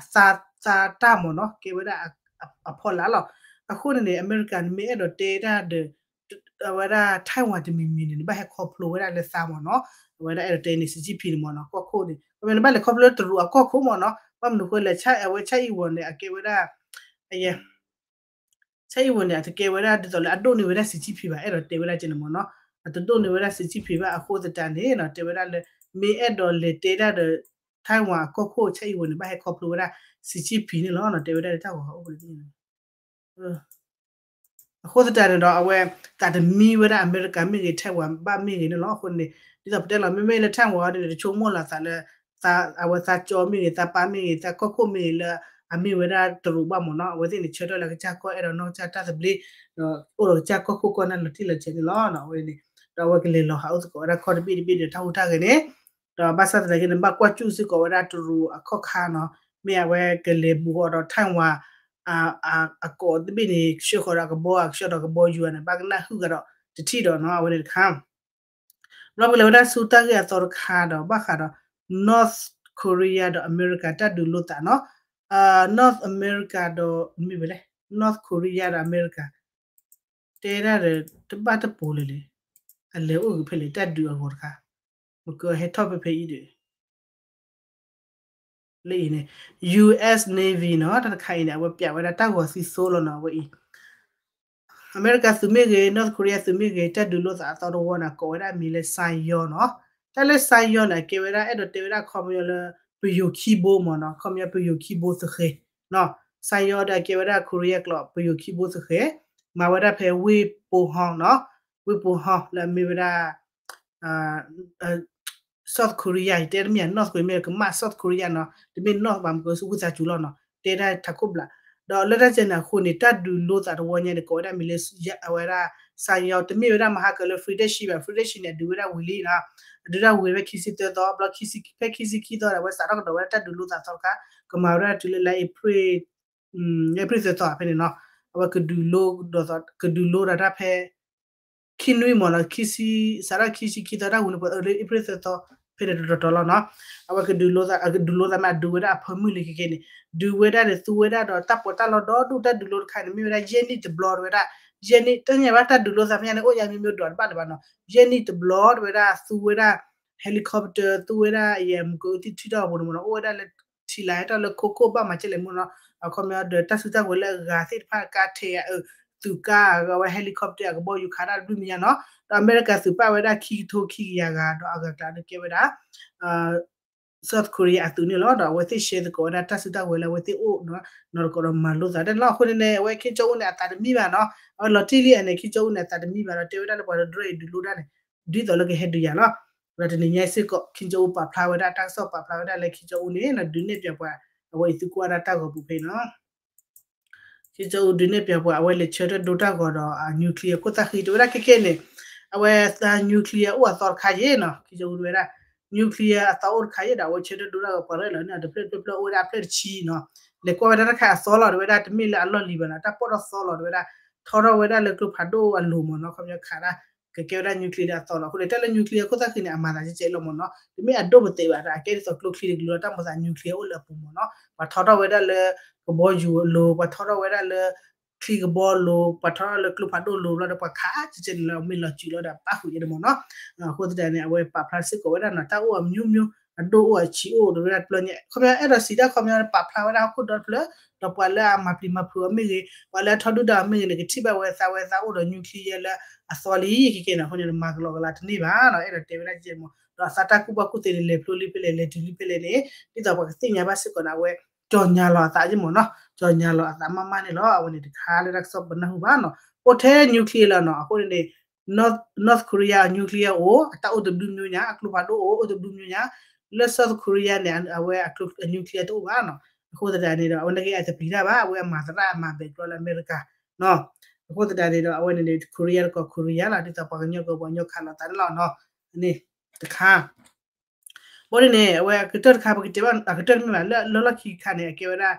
သးတၢ်မ့ၢ်နီၤ, ကဲဝဲဒၣ်အဖီလာ်လီၤ. အဃိန့ၣ်န့ၣ် အမဲရကၤန့ၣ် မ့ၢ်အဲၣ်ဒိးတဲတၢ်ဒီး အဝဲဒၣ် Taiwan တမံၤမံၤန့ၣ် နဘၣ်ဟဲခီဖျိဝဲဒၣ်လၢသးမ့ၢ်နီၤ, အဝဲဒၣ်အဲၣ်ဒိးတဲန့ၣ် Xi Jinping န့ၣ်မ့ၢ်နီၤ, ကီၢ်ခိၣ်န့ၣ် အဝဲန့ၣ်ဘၣ်လဲၤခီဖျိလၢတရူးအကီၢ်ခိၣ်မ့ၢ်နီၤ, ဘၣ်မနုၤဃိလဲၣ် အဝဲ Tsai Ing-wen န့ၣ် အကဲဝဲဒၣ် Tsai Ing-wen န့ၣ် အတကဲဝဲဒၣ်ဒ်သိးလၢအဒိၣ်န့ၢ်ဝဲဒၣ် Xi Jinping ဘၣ်, အဲၣ်ဒိးတဲဝဲဒၣ်ကဲန့ၣ်မ့ၢ်နီၤ, အတဒိၣ်န့ၢ်ဝဲဒၣ် Xi Jinping ဘၣ် အဃိသတးန့ၣ်နီၤ, တဲဝဲဒၣ်လၢ မ့ၢ်အဲၣ်ဒိးလဲၤတဲတၢ်ဒီး Taiwan အကီၢ်ခိၣ် Tsai Ing-wen န့ၣ် ဘၣ်ဟဲခီဖျိဝဲဒၣ် Xi Jinping န့ၣ်လီၤ, တဲဝဲဒၣ်လၢတၢ်ဂီၤဟးအိၣ်ဖဲန့ၣ် အဃိသတးန့ၣ်ဒီး အဝဲ သးတမံဝဲဒၣ်အမဲရကၤမ့ၢ်ဂ့ၤ Taiwan ဘၣ်မ့ၢ်ဂ့ၤန့ၣ်လီၤ. အဃိန့ၣ် ဒ်သိးပတဲလီၤ မ့မ့ၢ်လၢ Taiwan န့ၣ် တဆိကမိၣ်လီၤသးလၢ အဝဲသးကၠီမ့ၢ်ဂ့ၤ သးပၢ်မ့ၢ်ဂ့ၤ သးကီၢ်ခိၣ်မ့ၢ်ဂ့ၤလၢ အမ့ၢ်ဝဲဒၣ်တရူးဘၣ်မ့ၢ်နီၤ, အဝဲသ့ၣ်န့ၣ် ဆၢထၢၣ်လၢကစၢ်ကီၢ်အဲၣ်ဒိးနီၢ်ကစၢ်တၢ်သဘျ့, ဒီးအိၣ်ဒီးကစၢ်ကီၢ်ခိၣ်ကီၢ်နၢ်လီၤတံၢ်လီၤဆဲးန့ၣ်လီၤ. အဝဲန့ၣ် ဒီးအဝဲကလဲၤလီၤဟးအိၣ်သကိးဝဲဒၣ်ခီၣ်တဘ့ၣ်တဘ့ၣ်ဒီးတၢ်ဟူးတၢ်ဂဲၤန့ၣ်, ဒီးဘၣ်ဆၣ်သနာ်က့န့ၣ် ဘၣ်ကွၢ်စူၣ်စ့ၢ်ကီးဝဲဒၣ်တရူးအခီၣ်ခါနီၤ, မ့ၢ်အဝဲကလဲၤဘူးဃီၤဒီး Taiwan အကိးတဘ့ၣ်န့ၣ် ဆှၢဃီၤဒီးကဘီ ကဆှၢဒီးကဘီယူၤန့ၣ် ဘၣ်ကနၣ်ဟုၣ်ဂၤဒီးတထံၣ်ဒီးနီၤ, အဝဲန့ၣ်တခါ ဘျီပကလဲၤဝဲဒၣ်ဆူတၢ်ဂ့ၢ်အသီတခါဒီး ဘၣ်ဃးဒီး North Korea ဒီးအမဲရကၤတၢ်ဒုးလိသးနီၤ, North America ဒီး မ့ၢ်ဝဲလဲၣ် North Korea ဒီးအမဲရကၤ တဲဒၣ်ဒီး တဘၣ်တပိၤလၢၤလံ, အလဲၤအိၣ်ဂ့ၤဖဲလဲၣ် တၢ်ဒုးအဂီၤတခါ, မ့ၢ်ကဟဲထီၣ်ဖဲဖဲအံၤဒီး လၢအံၤန့ၣ် U S Navy နီၤ, တၢ်တခါအံၤန့ၣ် အဝဲပျးဝဲဒၣ်တၢ်ဂီၤသံသိလီၤနီၤ, အဝဲအံၤ အမဲရကၤသုးမ့ၢ်ဂ့ၤ North Korea သုးမ့ၢ်ဂ့ၤ တၢ်ဒုးလိသးအသီတဝီန့ၣ် ကိးဝဲဒၣ်မံၤလၢ Sanyo နီၤ, တၢ်လၢ Sanyo န့ၣ် အကဲဝဲဒၣ် အဲၣ်ဒိးတဲဝဲဒၣ်ခီပညီလၢ ပယိၤခံဘိမ့ၢ်နီၤ, ခီပညီ ပယိၤခံဘိသဃဲၤနီၤ, Sanyo ဒီးအကဲဝဲဒၣ် Korea ကျိာ် ပယိၤခံဘိသဃဲၤ, မၤဝဲဒၣ်ဖဲ ဝ့ၢ်ပိဟီနီၤ, ဝ့ၢ်ပိဟီလၢအမ့ၢ်ဝဲဒၣ် South Korea တဲတမ့ၢ် North Korea မ့ၢ်ကမၣ် South Korea နီၤ, တမ့ၢ် North ဘၣ်မ့ၢ်ကဆူဝံသးစူၤလီၤနီၤ, တဲဒၣ်ထးခိၣ်ဘျး, ဒီးလၢတၢ်ကဲန့ၣ်အဃိန့ၣ် တၢ်ဒုးလိသးတဝီညါန့ၣ် ကိးဝဲဒၣ်မံၤလၢ အဝဲဒၣ် Sanyo တမ့ၢ်ဝဲဒၣ်မဟါကလၢ Friday ဘၣ်, Friday န့ၣ် အဒုးဝဲဒၣ်ဝံၤလံနီၤ, အဒုးဒၣ်ဝံၤဖဲခံဆံသၢသီ, ဘျီဖဲခံဆံခံသီဒီး အဝဲစးထီၣ်ကဒီးဝဲဒၣ်တၢ်ဒုးလိသးသီတခါ, ကမၤဝဲဒၣ်တုၤလၢလါ April သၢသီဖဲန့ၣ်နီၤ, အဝဲကဒုးလိဒီး ကဒုးလိဒီးတၢ်ဖဲ ခံနွံမ့ၢ်နီၤ, ခံဆံ, စးထီၣ်ခံဆံခံသီတၢ်ဝံၤန့ၣ် ပှၤအၢလၢ April သၢသီ ဖဲန့ၣ်တတီၤတီၤလီၤနီၤ, အဝဲကဒုးလိသး, ကဒုးလိသးမ့ၢ်အဒုးဝဲဒၣ်အဖၢမုၢ်လံခဲကဲန့ၣ်, ဒုးဝဲဒၣ်ဒီးသူဝဲဒၣ်ဒီးတၢ်ပီးတၢ်လီဒီဒူၣ်, တၢ်ဒုးလိတခါန့ၣ် မ့ၢ်ဝဲဒၣ်ယဲၢ်နံၣ်တဘျီတဝဲဒၣ်, ယဲၢ်နံၣ် တၢ်ညါဘၣ်တၢ်ဒုးလိသးဖဲညါန့ၣ် အိၣ်ညါမံၤမံၤဒွးတဘၣ်လၢၤဘၣ်နီၤ, ယဲၢ်နံၣ်တဘျီတဝဲဒၣ် သူဝဲဒၣ် helicopter သူဝဲဒၣ်ယဲၢ်မုၢ်ကအိၣ်သံထံထီၣ်အပူၤန့ၣ်မ့ၢ်နီၤ, အိၣ်ဝဲဒၣ်လၢ ထံၣ်လၢဟဲထီၣ်လၢခိခိၣ်ဘၣ်မၤကဲလဲၣ်မ့ၢ်နီၤ, အခီပညီဒီးတၢ်စုတၢ်ဝဲၤလၢအဂၤသ့ၣ်တဖၣ် ကါထဲးအအုး, သုးကါအဂၤဝဲ helicopter အကဘီယူၤခးတၢ်တဘျုးမံၤညါနီၤ, ဒီးအမဲရကၤသုးပာ်ဝဲဒၣ်ခံကထိခံကယၤဂၤ ဒီးအဂၤကျါဒီးကဲဝဲဒၣ် South Korea အသုးန့ၣ်လီၤ. ဒီးအဝဲသ့ၣ်ရှဲသကိးဝဲဒၣ်တၢ်စုတၢ်ဝဲၤလၢအဝဲသ့ၣ်အိၣ်နီၤ, နီၤတကိးဒီးမၤလိသးတၢ်န့ၣ်လီၤ. အဃိန့ၣ်န့ၣ် အဝဲ Kim Jong Un န့ၣ် အသးတမံဘၣ်နီၤ, အဝဲလီၤတံၢ်လံအန့ၣ် Kim Jong Un န့ၣ် အသးတမံဘၣ်ဒီး တဲဝဲဒၣ်လၢပှၤတဒြၢအံၤဒုးလိတၢ်န့ၣ် ဒ်သိးလၢကဟဲဒုးယၤလီၤ. ဒီးတနံၤညါစ့ၢ်ကီး Kim Jong Un ပာ်ဖျါဝဲဒၣ်တၢ်ကစီၣ် ပာ်ဖျါဝဲဒၣ်လၢ Kim Jong Un န့ၣ် ဒုးနဲၣ်ပၠးပှၤ အဝဲအံၤသုးကီၢ်အတၢ်ဂီၤပူၤဖဲနီၤ Kim Jong Un ဒုးနဲၣ်ပၠးပှၤ အဝဲလဲၤဆၢထၢၣ်ဒိတၢ်ဂီၤဒီး nuclear ခိၣ်သၣ်ဃံ တဲဝဲဒၣ်ခဲကဲန့ၣ် အဝဲ nuclear အိၣ်အသီတခါယဲနီၤ, Kim Jong Un တဲဝဲဒၣ် nuclear အသီအိၣ်တခါယဲဒီး အဝဲဆၢထၢၣ်ဒိတၢ်ဂီၤပှၤရဲၣ်လီၤန့ၣ် တဖျၢၣ်တဖျၢၣ်ဖျၢၣ်အိၣ်ဝဲဒၣ်အဖျၢၣ်တဆံနီၤ, လဲၤကွၢ်ဝဲဒၣ်တၢ်ခးအသီလီၤ တဲဝဲဒၣ် တမ့ၢ်လၢအလီၢ်လံၤဘၣ်နီၤ, တၢ်ပီၣ်ထီၣ်သီလီၤ တဲဝဲဒၣ် ထီထီၣ်ဝဲဒၣ်လၢကျိဖးဒိၣ်အလိၤမ့ၢ်နီၤ, ခီပညီခးဒၣ် ကကဲဝဲဒၣ် nuclear အသီလီၤ. အဃိန့ၣ် တၢ်လၢ nuclear ခိၣ်သၣ်ဃံန့ၣ် အမၤသးကဲကဲလီၤမ့ၢ်နီၤ, တမ့ၢ်အဒိၣ်ပသဲးဘၣ် အကဲဒ်သိးကျိချံတကလုာ်လီၤ, တၢ်မိၣ်သး nuclear အိၣ်လၢအပူၤမ့ၢ်နီၤ, ပှၤထီထီၣ်ဝဲဒၣ်လၢ ကဘီယူၤအလိၤ, ပှၤထီထီၣ်ဝဲဒၣ်လၢ ချံကဘီလိၤ, ပှၤထီထီၣ်လၢကျိဖးဒိၣ်လိၤ ဘျီဒီးပှၤခးကဲကဲန့ၣ်လၢမ့ၢ်လီၤစုာ်လီၤဒီးပၣ်ဃုာ်ယဲန့ၣ်မ့ၢ်နီၤ, အဃိသတးန့ၣ် အဝဲပာ်ဖျါစ့ၢ်ကီးဝဲဒၣ်နီၤ, တၢ်အိၣ်အမျိုးမျိုး အဒိၣ်အိၣ်အဆံးအိၣ် တဲဝဲဒၣ်တဘျီညါ ခီပညီအဲၣ်ဒိးစံးတၢ်ခီပညီ ပာ်ဖျါဝဲဒၣ်ဟီၣ်ခိၣ်ဒီတဖျၢၣ်, ဒီးပှၤလၢအမၤပျံၤမၤဖုးအီၤမ့ၢ်ဂ့ၤ, ပှၤလၢအထီဒုၣ်ဒါအီၤမ့ၢ်ဂ့ၤန့ၣ် ကထံၣ်ဘၣ်ဝဲသးဝဲသးအိၣ်ဒီး nuclear လၢအသီလံ ခဲကဲန့ၣ် အဃိန့ၣ် မၤကလီကလီတန့ၢ်ဘၣ်နီၤ, အဲၣ်ဒိးတဲဝဲဒၣ်ကဲမ့ၢ်, ဒီးအသးတၢ်ကူၣ်ဘၣ်ကူၣ်သ့န့ၣ် လဲၤဖျိလံဖဲလဲၣ် လဲၤတုၤလံဖဲလဲၣ်န့ၣ် ဒ်သိးပှၤကသ့ၣ်ညါဘၣ်စ့ၢ်ကီးန့ၣ် အဝဲ ကၠီၤညါလီၤအသးယဲမ့ၢ်နီၤ, ကၠီၤညါလီၤအသးမးမးန့ၣ်လီၤ. အဝဲန့ၣ်တခါလၢတၢ်ကစီၣ်ပနၢ်ဟူဘၣ်နီၤ, အိၣ်ထဲ nuclear လီၤနီၤ, အဃိန့ၣ်န့ၣ် North, North Korea nuclear အိၣ် အတၢ်အိၣ်တဘျုးမျိုးညါ, အကျိဖးဒိၣ်အိၣ် အိၣ်တဘျုးမျိုးညါ, လၢ South Korea န့ၣ် အဝဲအ nuclear တအိၣ်ဘၣ်နီၤ, အဃိသတးန့ၣ်ဒီး အဝဲန့ၣ်က့အတပျံၤတၢ်ဘၣ်, အဝဲအမၤသရၣ်အမၤဘဲးကျီလၢအမဲရကၤနီၤ, အဃိသတးန့ၣ်ဒီး အဝဲန့ၣ်န့ၣ် Korea တကိး Korea လီၤ, ဒ်သိးပှၤကညီကီးပှၤကညီခးလိာ်သးန့ၣ်လီၤနီၤ, န့ၣ်တခါ ဘၣ်ဒ်န့ၣ် အဝဲအကတၢၢ်တခါ ပကတဲဘၣ်အကတၢၢ်တမ့ၢ်ဘၣ် လၢလီၢ်လီၢ်ခံတခါန့ၣ် အကဲဝဲဒၣ်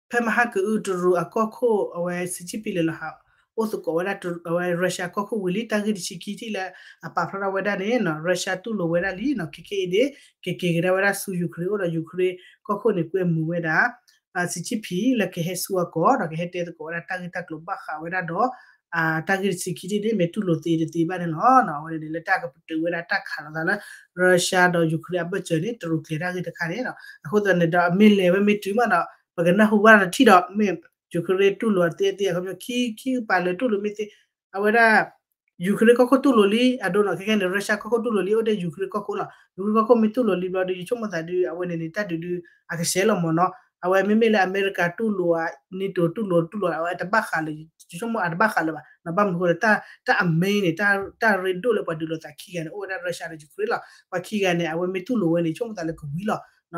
ဖဲမဟါကအုးတရူးအကီၢ်ခိၣ် အဝဲစံးကၠံၣ်ပံၤလဲၤလီၤဟး အိၣ်သကိးဝဲဒၣ်အဝဲ Russia ကီၢ်ခိၣ်ဝံၤလံ တၢ်ဂ့ၢ်တဆံခံထံၣ်လၢအပာ်ဖျါထီၣ်ဝဲဒၣ်န့ၣ်နီၤ Russia တူၢ်လိာ်ဝဲဒၣ်လံနီၤ ခဲကဲအံၤန့ၣ် ကက့ၤကဒါဝဲဒၣ်ဆူ Ukraine အိၣ်ဒီး Ukraine ကီၢ်ခိၣ်န့ၣ် ကွဲမုာ်ဝဲဒၣ် စံးကၠံၣ်ပံၤလၢကဟဲဆူအကီၢ် ဒီးကဟဲတဲသကိးဝဲဒၣ်တၢ်ဂ့ၢ်တၢ်ကျိၤဘၣ်ဃးဝဲဒၣ်ဒီး တၢ်ဂ့ၢ်တဆံခံထံၣ်န့ၣ် မ့ၢ်တူၢ်လိာ်သ့တသ့ဘၣ်န့ၣ်လီၤ. အဝဲန့ၣ်လၢတၢ်ကပတုာ်ဝဲဒၣ်တၢ်ခးလိာ်သးလၢ Russia ဒီး Ukraine အဘၢၣ်စၢၤန့ၣ် တရူးကျဲၤတၢ်ဂ့ၢ်တခါန့ၣ် အဃိသတးန့ၣ်ဒီး အမ့ၢ်လဲၤဝဲမ့ၢ်တုၤမးဒီး ပကနၢ်ဟူဘၣ်တထံၣ်ဒီး မ့ၢ် Ukraine တူၢ်လိာ်သ့သ့ အခီပညီ ခံခံကပၤလဲၤတူၢ်လိာ်မ့ၢ်သ့ အဝဲဒၣ် Ukraine ကီၢ်ခိၣ်တူၢ်လိာ်လံ အဒိနီၤ ခဲကဲန့ၣ် Russia ကီၢ်ခိၣ်တူၢ်လိာ်လံ အိၣ်ဒီး Ukraine ကီၢ်ခိၣ်လီၤ. Ukraine ကီၢ်ခိၣ်မ့ၢ်တူၢ်လိာ်လံဘျီဒီး ယဆိကမိၣ်သးဒုး အဝဲန့ၣ်န့ၣ် တၢ်ဒုးဒုး အကဆဲးလီၤမ့ၢ်နီၤ. အဝဲမ့မ့ၢ်လၢအမဲရကၤတူၢ်လိာ်ဧါ NATO တူၢ်လိာ်တူၢ်လိာ် အဝဲတဘၣ်ဃးလၢၤ ယဆိကမိၣ်အတဘၣ်ဃးလၢၤဘၣ်. ဘၣ်မနုၤအဃိလဲၣ် တၢ်အ main န့ၣ် တၢ်ရ့ဒိၣ်လၢပှၤဒုးလိာ်သးခံဂၤန့ၣ် အိၣ်ဝဲဒၣ် Russia ဒီး Ukraine လီၤ. ပှၤခံဂၤန့ၣ် အဝဲမ့ၢ်တူၢ်လိာ်ဝဲန့ၣ် ယဆိကမိၣ်သးလၢကဝံၤလီၤ.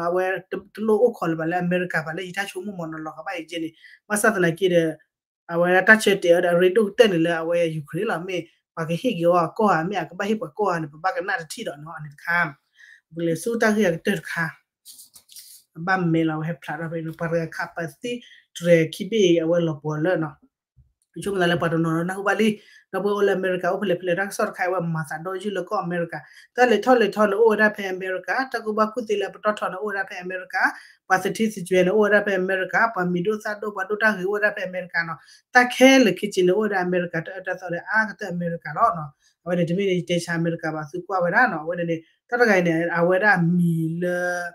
အဝဲတလိၣ်အိၣ်ခိးလၢၤဘၣ်လၢအမဲရကၤဘၣ် လၢယတၢ်ဆိကမိၣ်မ့ၢ်နီၤ လီၤဂာ်ဘၣ်အံၤကဲန့ၣ် ဘၣ်ဆၣ်သနာ်က့ဒီး အဝဲဒၣ်တၢ်ဆၢတဲာ်အီၤဒီး အရ့ဒိၣ်ကတၢၢ်န့ၣ်လၢအဝဲ Ukraine လီၤ မ့ၢ်ပှၤကဟ့ၣ်က့ၤအီၤအကီၢ်ဧါ မ့ၢ်အကဘၣ်ဟ့ၣ်ပှၤကီၢ်ဧါန့ၣ် ပဘၣ်ကနၣ်တထံၣ်ဒီးနီၤ အန့ၣ်တခါ ပကလဲၤဆူတၢ်ဂ့ၢ်အကတၢၢ်တခါ အဘၣ်မဲာ်လီၤ အဝဲဟဲဖျါထီၣ်ဖဲန့ၣ် ပှၤတဂၤခးပသံတြဲၤခံဘ့ၣ်အံၤ အဝဲလီၤပှီၤလၢနီၤ ဆိကမိၣ်သးလၢပှၤတနီၤနီၤနၢ်ဟူဘၣ်လံ ဒီပုၢ်ဝဲၢ်အိၣ်လၢအမဲရကၤ အိၣ်ဖဲလဲၣ်ဖဲလဲၣ် တၢ်ကစီၣ်တခါအံၤ အဝဲမၤသးဒီယုၢ်လၢကီၢ်အမဲရကၤ တၢ်လဲၤထီၣ်လဲၤထီန့ၣ် အိၣ်ဝဲဒၣ်ဖဲအမဲရကၤ တၢ်ကူၣ်ဘၣ်ကူၣ်သ့လၢအပတီၢ်ထီန့ၣ် အိၣ်ဝဲဒၣ်ဖဲအမဲရကၤ ပှၤသထံသစွဲန့ၣ် အိၣ်ဝဲဒၣ်ဖဲအမဲရကၤ ပှၤမံၤဒိၣ်သၣ်ဒိၣ် ပှၤဒိၣ်တၢ်ဂ့ၤ အိၣ်ဝဲဒၣ်ဖဲအမဲရကၤနီၤ တၢ်ခဲလၢာ်ခဲဆ့န့ၣ် အိၣ်ဝဲဒၣ်အမဲရကၤ တၢ်အၢတၢ်သီဒီး အါကတၢၢ်အမဲရကၤလီၤနီၤ အဝဲန့ၣ် တမ့ၢ်ယတဲဆါအမဲရကၤဘၣ် သုကွၢ်ဝဲဒၣ်နီၤ အဝဲန့ၣ်န့ၣ် တၢ်တဂၤအံၤန့ၣ် အဝဲဒၣ်အမံၤလၢ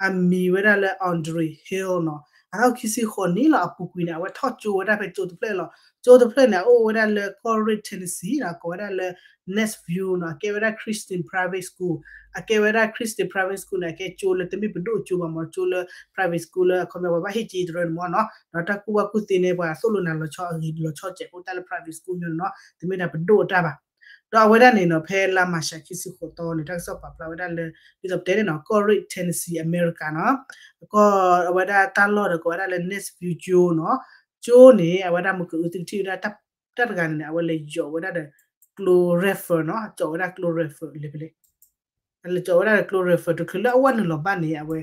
အမံၤဝဲဒၣ်လၢ Andrew Hill နီၤ အသးအိၣ်ခံဆံဃိးနံၣ်လီၤ အပူၤကွံာ်န့ၣ် အဝဲထီၣ်ကၠိဝဲဒၣ်ဖဲကၠိတဖျၢၣ်လီၤ ကၠိတဖျၢၣ်န့ၣ် အအိၣ်ဝဲဒၣ်လၢ ကီၢ်ရ့ၣ် Tennessee နီၤ ကိးဝဲဒၣ်လၢ Nashville နီၤ အကဲဝဲဒၣ် Christian Private School အကဲဝဲဒၣ် Christian Private School န့ၣ် အကဲကၠိလၢတမ့ၢ်ပဒိၣ်ကၠိဘၣ်မ့ၢ် ကၠိလၢ private school လၢအခီပညီပှၤဘၣ်ဟ့ၣ်က့ၤတရၢန့ၣ်မ့ၢ်နီၤ ဒီးတၢ်ကူၣ်ဘၣ်ကူၣ်သ့န့ၣ် ပှၤသိၣ်လိနၤလီၤဆီအဂ့ၤလီၤဆီစဲးဖိတၢ်လၢ private school မ့ၢ်နီၤ တမ့ၢ်ဒၣ်ပဒိၣ်အတၢ်ဘၣ် ဒီးအဝဲဒၣ်န့ၣ်နီၤ ဖဲလါမၢ်ၡးခံဆံဃိးသီန့ၣ် တၢ်ကစီၣ်ပာ်ဖျါဝဲဒၣ်လၢ ဒ်သိးပတဲန့ၣ်နီၤ ကီၢ်ရ့ၣ် Tennessee အမဲရကၤနီၤ ကီၢ်အဝဲဒၣ်တၢ်လီၢ်ဒီးကိးဝဲဒၣ်လၢ Nashville ကၠိနီၤ ကၠိန့ၣ် အဝဲဒၣ်မ့ၢ်ကအုးသုကထံၣ်ဝဲဒၣ် တၢ်တဂၤန့ၣ်န့ၣ် အဝဲလဲၤယိးဝဲဒၣ်ဒီး ကျိ rifle နီၤ ကၠိးဝဲဒၣ်ကျိ rifle လဲၤဖဲလဲၣ် လဲၤကၠိးဝဲဒၣ်ဒီးကျိ rifle တချုးလၢအဝဲနုာ်လီၤဘၣ်န့ၣ် အဝဲ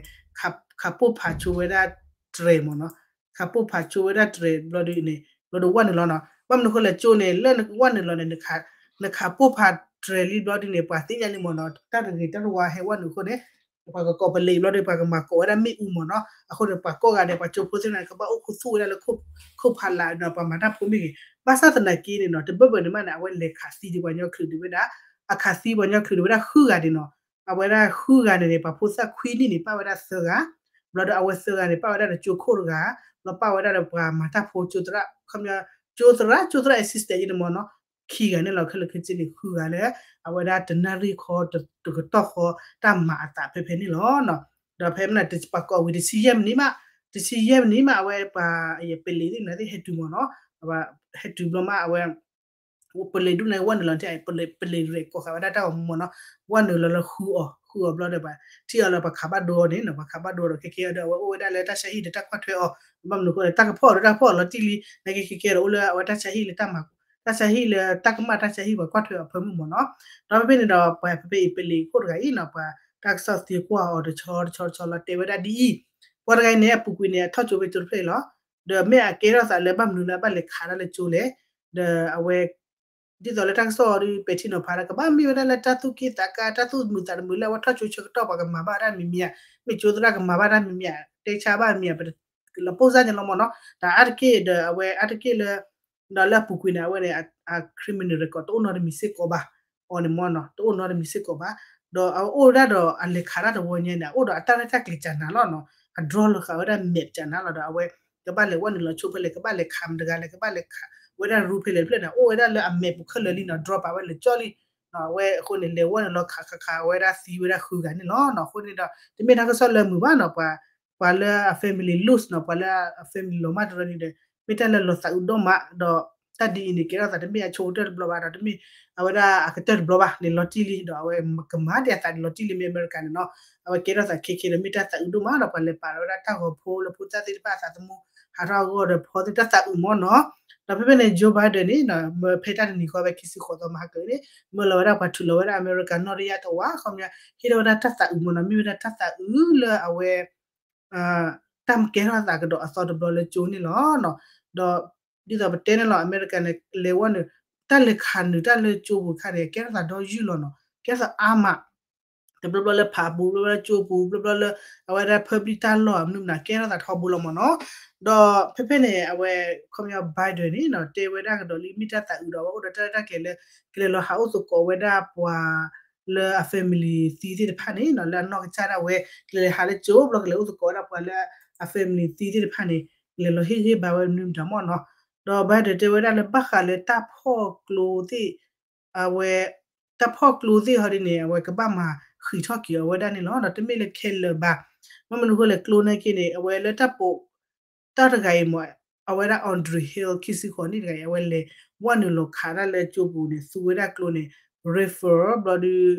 ခးပိၢ်ဖးဆိဝဲဒၣ်တြဲၤမ့ၢ်နီၤ ခးပိၢ်ဖးဆိဝဲဒၣ်တြဲၤဘျီဒုန့ၣ် ဘျီဒုဝဲနုာ်လီၤနီၤ ဘၣ်မနုၤဃိလဲၣ် ကၠိန့ၣ် လၢဝဲနုာ်လီၤန့ၣ် နခးပိၢ်ဖးတြဲၤလံဘျီဒုန့ၣ် ပှၤသ့ၣ်ညါလံမ့ၢ်နီၤ တၢ်တဂ့ၤတၢ်တဝါဟဲဝဲနုာ်အဃိန့ၣ် ပှၤကကိးပလံးဘျီဒု ပှၤကမၤကိးဝဲဒၣ်မ့ၣ်အူမ့ၢ်နီၤ အဃိန့ၣ် ပှၤကိးဂၤဒဲး ပှၤကၠိဖိသ့ၣ်န့ၣ် ကဘၣ်အိၣ်ခူသူၣ်ဝဲဒၣ်လၢ ခိၣ်ဖးလာ်ဒီး ပှၤမၤတၢ်ဖိမ့ၢ်ဂ့ၤ ဘၣ်ဆၣ်သနာ်က့န့ၣ်နီၤ တဘၢၣ်ဘၢၣ်န့ၣ်မးန့ၣ် အဝဲလဲၤခးသံဒံးပှၤကညီချုးဒံးဝဲဒၣ် အခးသံပှၤကညီချုးဒံးဝဲဒၣ်ဃုဂၤန့ၣ်နီၤ အဝဲဒၣ်ဃုဂၤန့ၣ်န့ၣ် ပှၤဖိသၣ်ခွံနံၣ်န့ၣ် ပာ်ဝဲဒၣ်သၢဂၤ ဘျီဒီးအဝဲသၢဂၤန့ၣ် ပာ်ဝဲဒၣ်ဒီးကၠိခိၣ်တဂၤ ဘျီပာ်ဝဲဒၣ်ဒီးပှၤမၤတၢ်ဖိကၠိသရၣ် ခီပညီ ကၠိသရၣ် ကၠိသရၣ် assistant ယန့ၣ်မ့ၢ်နီၤ ခံဂၤန့ၣ်လီၤ ခဲလၢာ်ခဲဆ့န့ၣ် ဃုဂၤလၢ အဝဲဒၣ်တနၣ်ရံၣ်ဃီ တကတီၢ်ဃီ တၢ်မၤအသးဖဲဖဲန့ၣ်လီၤ. ဒီးဖဲမနုၤ ပှၤကိးဝံၤတဆံယဲၢ်မံးနံးမး, တဆံယဲၢ်မံးနံးမး အဝဲပှၤ ပလံးသ့ၣ်န့ၣ်သ့ၣ်ဟဲတုၤမ့ၢ်နီၤ, ဟဲတုၤဘျီမး အဝဲ ပလံးဒူၣ်န့ၣ် ဝဲနုာ်လီၤ ပလံးရဲၣ်ကိးဃာ်ဝဲဒၣ်တၢ်ဂီၤမူမ့ၢ်နီၤ, ဝဲနုာ်လီၤလၢဃုအီၤ, ဃုအီၤဘျီဒီး ပှၤထံၣ်အီၤလၢ ပှၤခးဘၣ်ဒိအီၤန့ၣ်နီၤ, ပှၤခးဘၣ်ဒိအီၤဒီး ခဲကဲအီၤဒီး အဝဲအိၣ်ဝဲဒၣ်လၢတၢ်ဆါဟံၣ်ဒီးတၢ်ကွၢ်ထွဲအီၤ, ဘၣ်မနုၤအဃိလဲၣ် တၢ်ကဖီၣ်အီၤဒီးတၢ်ကဖီၣ်အီၤလီၤတံၢ်လံ, နာ်က့ခဲကဲအီၤဒီး အိၣ်လၢအဝဲတၢ်ဆါဟံၣ်လၢတၢ်မၤ တၢ်ဆါဟံၣ်လၢတၢ်ကမၣ် တၢ်ဆါဟံၣ်လၢတၢ်ကမၣ်တၢ်ဆါဟံၣ်ပှၤကွၢ်ထွဲအီၤဖၢမုၢ်မ့ၢ်နီၤ, ဒီးဖဲဖဲန့ၣ်ဒီး ပှၤဖဲဖဲအံၤပလံးခိၣ်တဂၤအံၤနီၤ, ပှၤတၢ်ကစီၣ်သံကွၢ်အီၤတဆီတဆီတဆီလီၤတဲဝဲဒၣ်ဒ်အံၤ, ပှၤတဂၤအံၤန့ၣ် အပူၤကွံာ်န့ၣ် အထီၣ်ကၠိဖဲကၠိတဖျၢၣ်အံၤလီၤ, ဒီးမ့ၢ်အကဲထီၣ်သးလၢဘၣ်မနုၤလၢအဘၣ်လဲၤခးတၢ်လၢကၠိလဲၣ်, ဒီးအဝဲ ဒ်သိးလၢတၢ်ကစီၣ်အီၤဒီး ပဲာ်ထံနီၤဖးဒီး ကဘၣ်မ့ၢ်ဝဲဒၣ်လၢတၢ်သူၣ်က့ၣ်သးကါ တၢ်သူၣ်မုာ်သးတမုာ်လၢအဝဲထီၣ်ကၠိဆၢကတီၢ် ပှၤကမၤဘၣ်တၢ်မံၤမံၤဧါ, မ့ၢ်ကၠိသရၣ်ကမၤဘၣ်တၢ်မံၤမံၤဧါ, တဲဆါဘၣ်မံၤဧါ, ပလီၤပိၢ်စၢ်ညါလီၤမ့ၢ်နီၤ, ဒီးအါတက့ၢ်ဒီးအဝဲအါတက့ၢ်လၢ ဒီးလၢအပူၤကွံာ်န့ၣ် အဝဲန့ၣ် အ criminal record တအိၣ်နီတမံၤစ့ၢ်ကီးဘၣ်, အီၤန့ၣ်မ့ၢ်နီၤ တအိၣ်နီတမံၤစ့ၢ်ကီးဘၣ်, ဒီးအအိၣ်ဝဲဒၣ်ဒီးအလဲၤခးတၢ်တဝီညါန့ၣ် အအိၣ်ဒီးအတၢ်ရဲၣ်တၢ်ကျဲၤကၠးနၤလီၤနီၤ, အ draw လီၤဃာ်ဝဲဒၣ် map ကၠးနၤလီၤဒီး အဝဲ ကဘၣ်လဲၤဝဲနုာ်လီၤဆိဖဲလဲၣ် ကဘၣ်လဲၤခးမတၤတဂၤလဲၣ် ကဘၣ်လဲၤခးဝဲဒၣ် route ဖဲလဲၣ်တဖျၢၣ်န့ၣ် အိၣ်ဝဲဒၣ်လၢအ map ပူၤခဲလၢာ်လံနီၤ, draw ပာ်ဝဲလၢာ်ကၠီလံ, အဝဲအဃိန့ၣ် လဲၤဝဲနုာ်လီၤခးခးခးဝဲဒၣ်သံဝဲဒၣ်ဃုဂၤန့ၣ်လီၤနီၤ, အဃိန့ၣ်ဒီး တမ့ၢ်တၢ်ကစီၣ်လၢမုာ်ဘၣ်နီၤ, ပှၤ ပှၤလၢအ family lose နီၤ, ပှၤလၢအ family လီၤမၢ်တရၢန့ၣ်ဒီး မ့ၢ်တၢ်လၢလီၤသးအုးဒိၣ်မး, ဒီးတၢ်ဒ်အံၤန့ၣ် ကဲထီၣ်သးတမ့ၢ်အဆိကတၢၢ်တဘျီဘၣ်ဒီး တမ့ၢ်အဝဲဒၣ်အကတၢၢ်တဘျီဘၣ်န့ၣ် လီၤတံၢ်လံ, ဒီးအဝဲကမၤဒံးအသးန့ၣ် လီၤတံၢ်လံ မ့ၢ်အမဲရကၤန့ၣ်နီၤ, အဝဲကဲထီၣ်သးခဲခဲဒီး မ့ၢ်တၢ်သးအုးဒိၣ်မးဒီး ပှၤလဲၤပာ်လီၤဝဲဒၣ်တၢ်ဂီၤဖိလၢဖိသၣ်သ့ၣ်တဖၣ်အသးသမူ ဟးထီၣ်အဂီၢ်ဒီးဖီသ့ၣ်တၢ်သးအုးမ့ၢ်နီၤ, ဒီးဖဲဖဲန့ၣ် Joe Biden န့ၣ် မၢဖဲတၢ်တနံၤဃီဖဲခံဆံဃိးသီမဟါကၢန့ၣ် မၢလီၤဝဲဒၣ်ပှၤထုးလီၤဝဲဒၣ်အမဲရကၤနီၣ်တယၢ်တဝး ခီပညီ ဟ့ၣ်ထီၣ်ဝဲဒၣ်တၢ်သးအုးမ့ၢ်နီၤ, မ့ၢ်ဝဲဒၣ်တၢ်သးအုးလၢအဝဲ တၢ်ကဲထီၣ်သးကဒီးအသီတဘျီလၢကၠိန့ၣ်လီၤ. ဒီးဒ်သိးပတဲန့ၣ်လီၤ အမဲရကၤန့ၣ် လဲၤဝဲနုာ် တၢ်လဲၤခးနုာ်တၢ်လၢကၠိပူၤတခါန့ၣ် ကဲထီၣ်သးဒီယုၢ်လီၤနီၤ, ကဲထီၣ်သးအါမး, တဘျီဘျီလၢဖးပူၤ ဘျီဘျီလၢကၠိပူၤ ဘျီဘျီလၢ အဝဲဒၣ် public တၢ်လီၢ်မနုၤမနုၤ ကဲထီၣ်သးထီဘိလီၤမ့ၢ်နီၤ. ဒီးဖဲဖဲန့ၣ် အဝဲ ခီပညီ Biden န့ၣ်နီၤ တဲဝဲဒၣ်ကဒီးလံ မ့ၢ်တၢ်သးအုးဒီး အဝဲအိၣ်ဒီးတၢ်ရဲၣ်တၢ်ကျဲၤလၢ ကလဲၤလီၤဟးအိၣ်သကိးဝဲဒၣ်ပှၤ လၢအ family သံသ့ၣ်တဖၣ်န့ၣ်နီၤ လၢအနီၢ်ကစၢ်ဒၣ်ဝဲ ကလဲၤဟးလၢကၠိ ဘျီကလဲၤအိၣ်သကိးဝဲဒၣ်ပှၤလၢအ family သံသ့ၣ်တဖၣ်န့ၣ် ကလဲၤလီၤဟ့ၣ်ဂံၢ်ဘါဝဲမနုၤမတၤမ့ၢ်နီၤ. ဒီး Biden တဲဝဲဒၣ်လၢဘၣ်ဃးလၢတၢ်ဖီၣ်ကျိသ့ၣ် အဝဲ တၢ်ဖီၣ်ကျိသ့ၣ်ဟီဒ်န့ၣ် အဝဲကဘၣ်မၤဃံးထီၣ်က့ၤအီၤဝဲဒၣ်န့ၣ်လီၤ. ဒီးတမ့ၢ်လၢခဲလၢာ်ဘၣ်, မ့ၢ်မနုၤအဃိလဲၣ် ကျိနာ်က့န့ၣ် အဝဲလၢတၢ်ပိာ် တၢ်တဂၤအံၤမ့ၢ် အဝဲဒၣ် Andrew Hill ခံဆံဃိးနံၣ်တဂၤအံၤ အဝဲလဲၤဝဲနုာ်လီၤခးတၢ်လၢကၠိပူၤန့ၣ် သူဝဲဒၣ်ကျိန့ၣ် refer ဘျီဒုး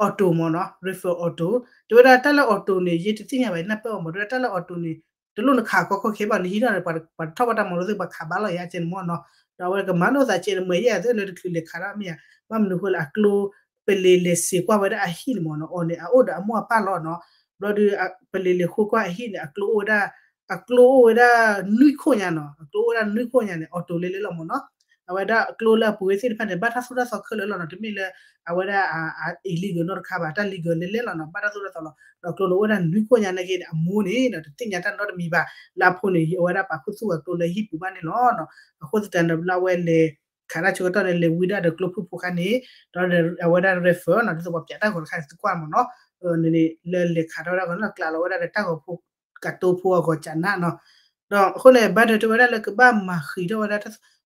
auto မ့ၢ်နီၤ rifle auto တဲဝဲဒၣ်တၢ်လၢ auto န့ၣ် ယတသ့ၣ်ညါဘၣ်နၢ်ပၢၢ်အီၤမ့ၢ် တဲဝဲဒၣ်တၢ်လၢ auto န့ၣ် တလိၣ်နခးကီကီခဲဘၣ် နဟံးထီၣ်န့ၣ် ပှၤတထီၣ်ဘၣ်တၢ်မၤလိသ့ၣ် ပှၤခးဘၣ်လီၤယါကဲန့ၣ်မ့ၢ်နီၤ ဒီးအဝဲကမၤလိသးကဲန့ၣ် မ့ၢ်ယဲၢ်သ့ၣ်လၢတချုးလဲၤခးထီၣ်မ့ၢ်ဧါ ဘၣ်မနုၤဃိလၢအကျိ ပလံၤလဲၤစ့ၤကွၢ်ဝဲဒၣ်အဟံၣ်န့ၣ်မ့ၢ်နီၤ အီၤန့ၣ် အအိၣ်ဒီးအမိၢ်အပၢ်လီၤနီၤ ဘျီဒီး ပလံၤလဲၤဃိကွၢ်အဟံၣ်န့ၣ် အကျိအိၣ်ဝဲဒၣ် အကျိအိၣ်ဝဲဒၣ်နွံခိၣ်ညါနီၤ အကျိအိၣ်ဝဲဒၣ်နွံခိၣ်ညါန့ၣ် auto လဲလဲလီၤမ့ၢ်နီၤ အဝဲဒၣ်အကျိလၢအပှ့ၤသ့ၣ်တဖၣ်န့ၣ် ဘၣ်တၢ်သိၣ်တၢ်သီခဲလၢာ်လီၤနီၤ တမ့ၢ်လၢ အဝဲဒၣ် illegal နီတခါဘၣ် တၢ် legal လဲလဲလီၤနီၤ ဘၣ်တၢ်သိၣ်တၢ်သီလီၤ ဒီးအကျိန့ၣ်အိၣ်ဝဲဒၣ်နွံခိၣ်ညါနာ်က့န့ၣ် အမိၢ်န့ၣ်ဒီး တသ့ၣ်ညါတၢ်နီတမံၤဘၣ် လၢအဖိန့ၣ် အဝဲဒၣ်ပာ်ခူသူၣ်အကျိလၢဟံၣ်ပူၤဘၣ်န့ၣ်လီၤနီၤ အဃိသတးန့ၣ် ဘျီအဝဲလဲၤ ခးတၢ်ဆၢကတီၢ်န့ၣ် လဲၤဝံဒၣ်ဒီးကျိဖုၣ်ဖိခါန့ၣ် ဒီးအဝဲဒၣ် rifle နီၤ ဒ်သိးပှၤပၠးတၢ်ဂီၤတခါန့ၣ် သုကွၢ်မ့ၢ်နီၤ န့ၣ်န့ၣ် လၢလဲၤခးထီၣ်ဝဲဒၣ်ဂီၤန့ၣ် ကျးလီၤဝဲဒၣ်ဒီးတၢ်ဂီၤဖိ ကတိၤဖိအဂီၤကနးနီၤ ဒီးအဃိန့ၣ် Biden တဲဝဲဒၣ်လၢကဘၣ်မၤဃံးထီၣ်ဝဲဒၣ်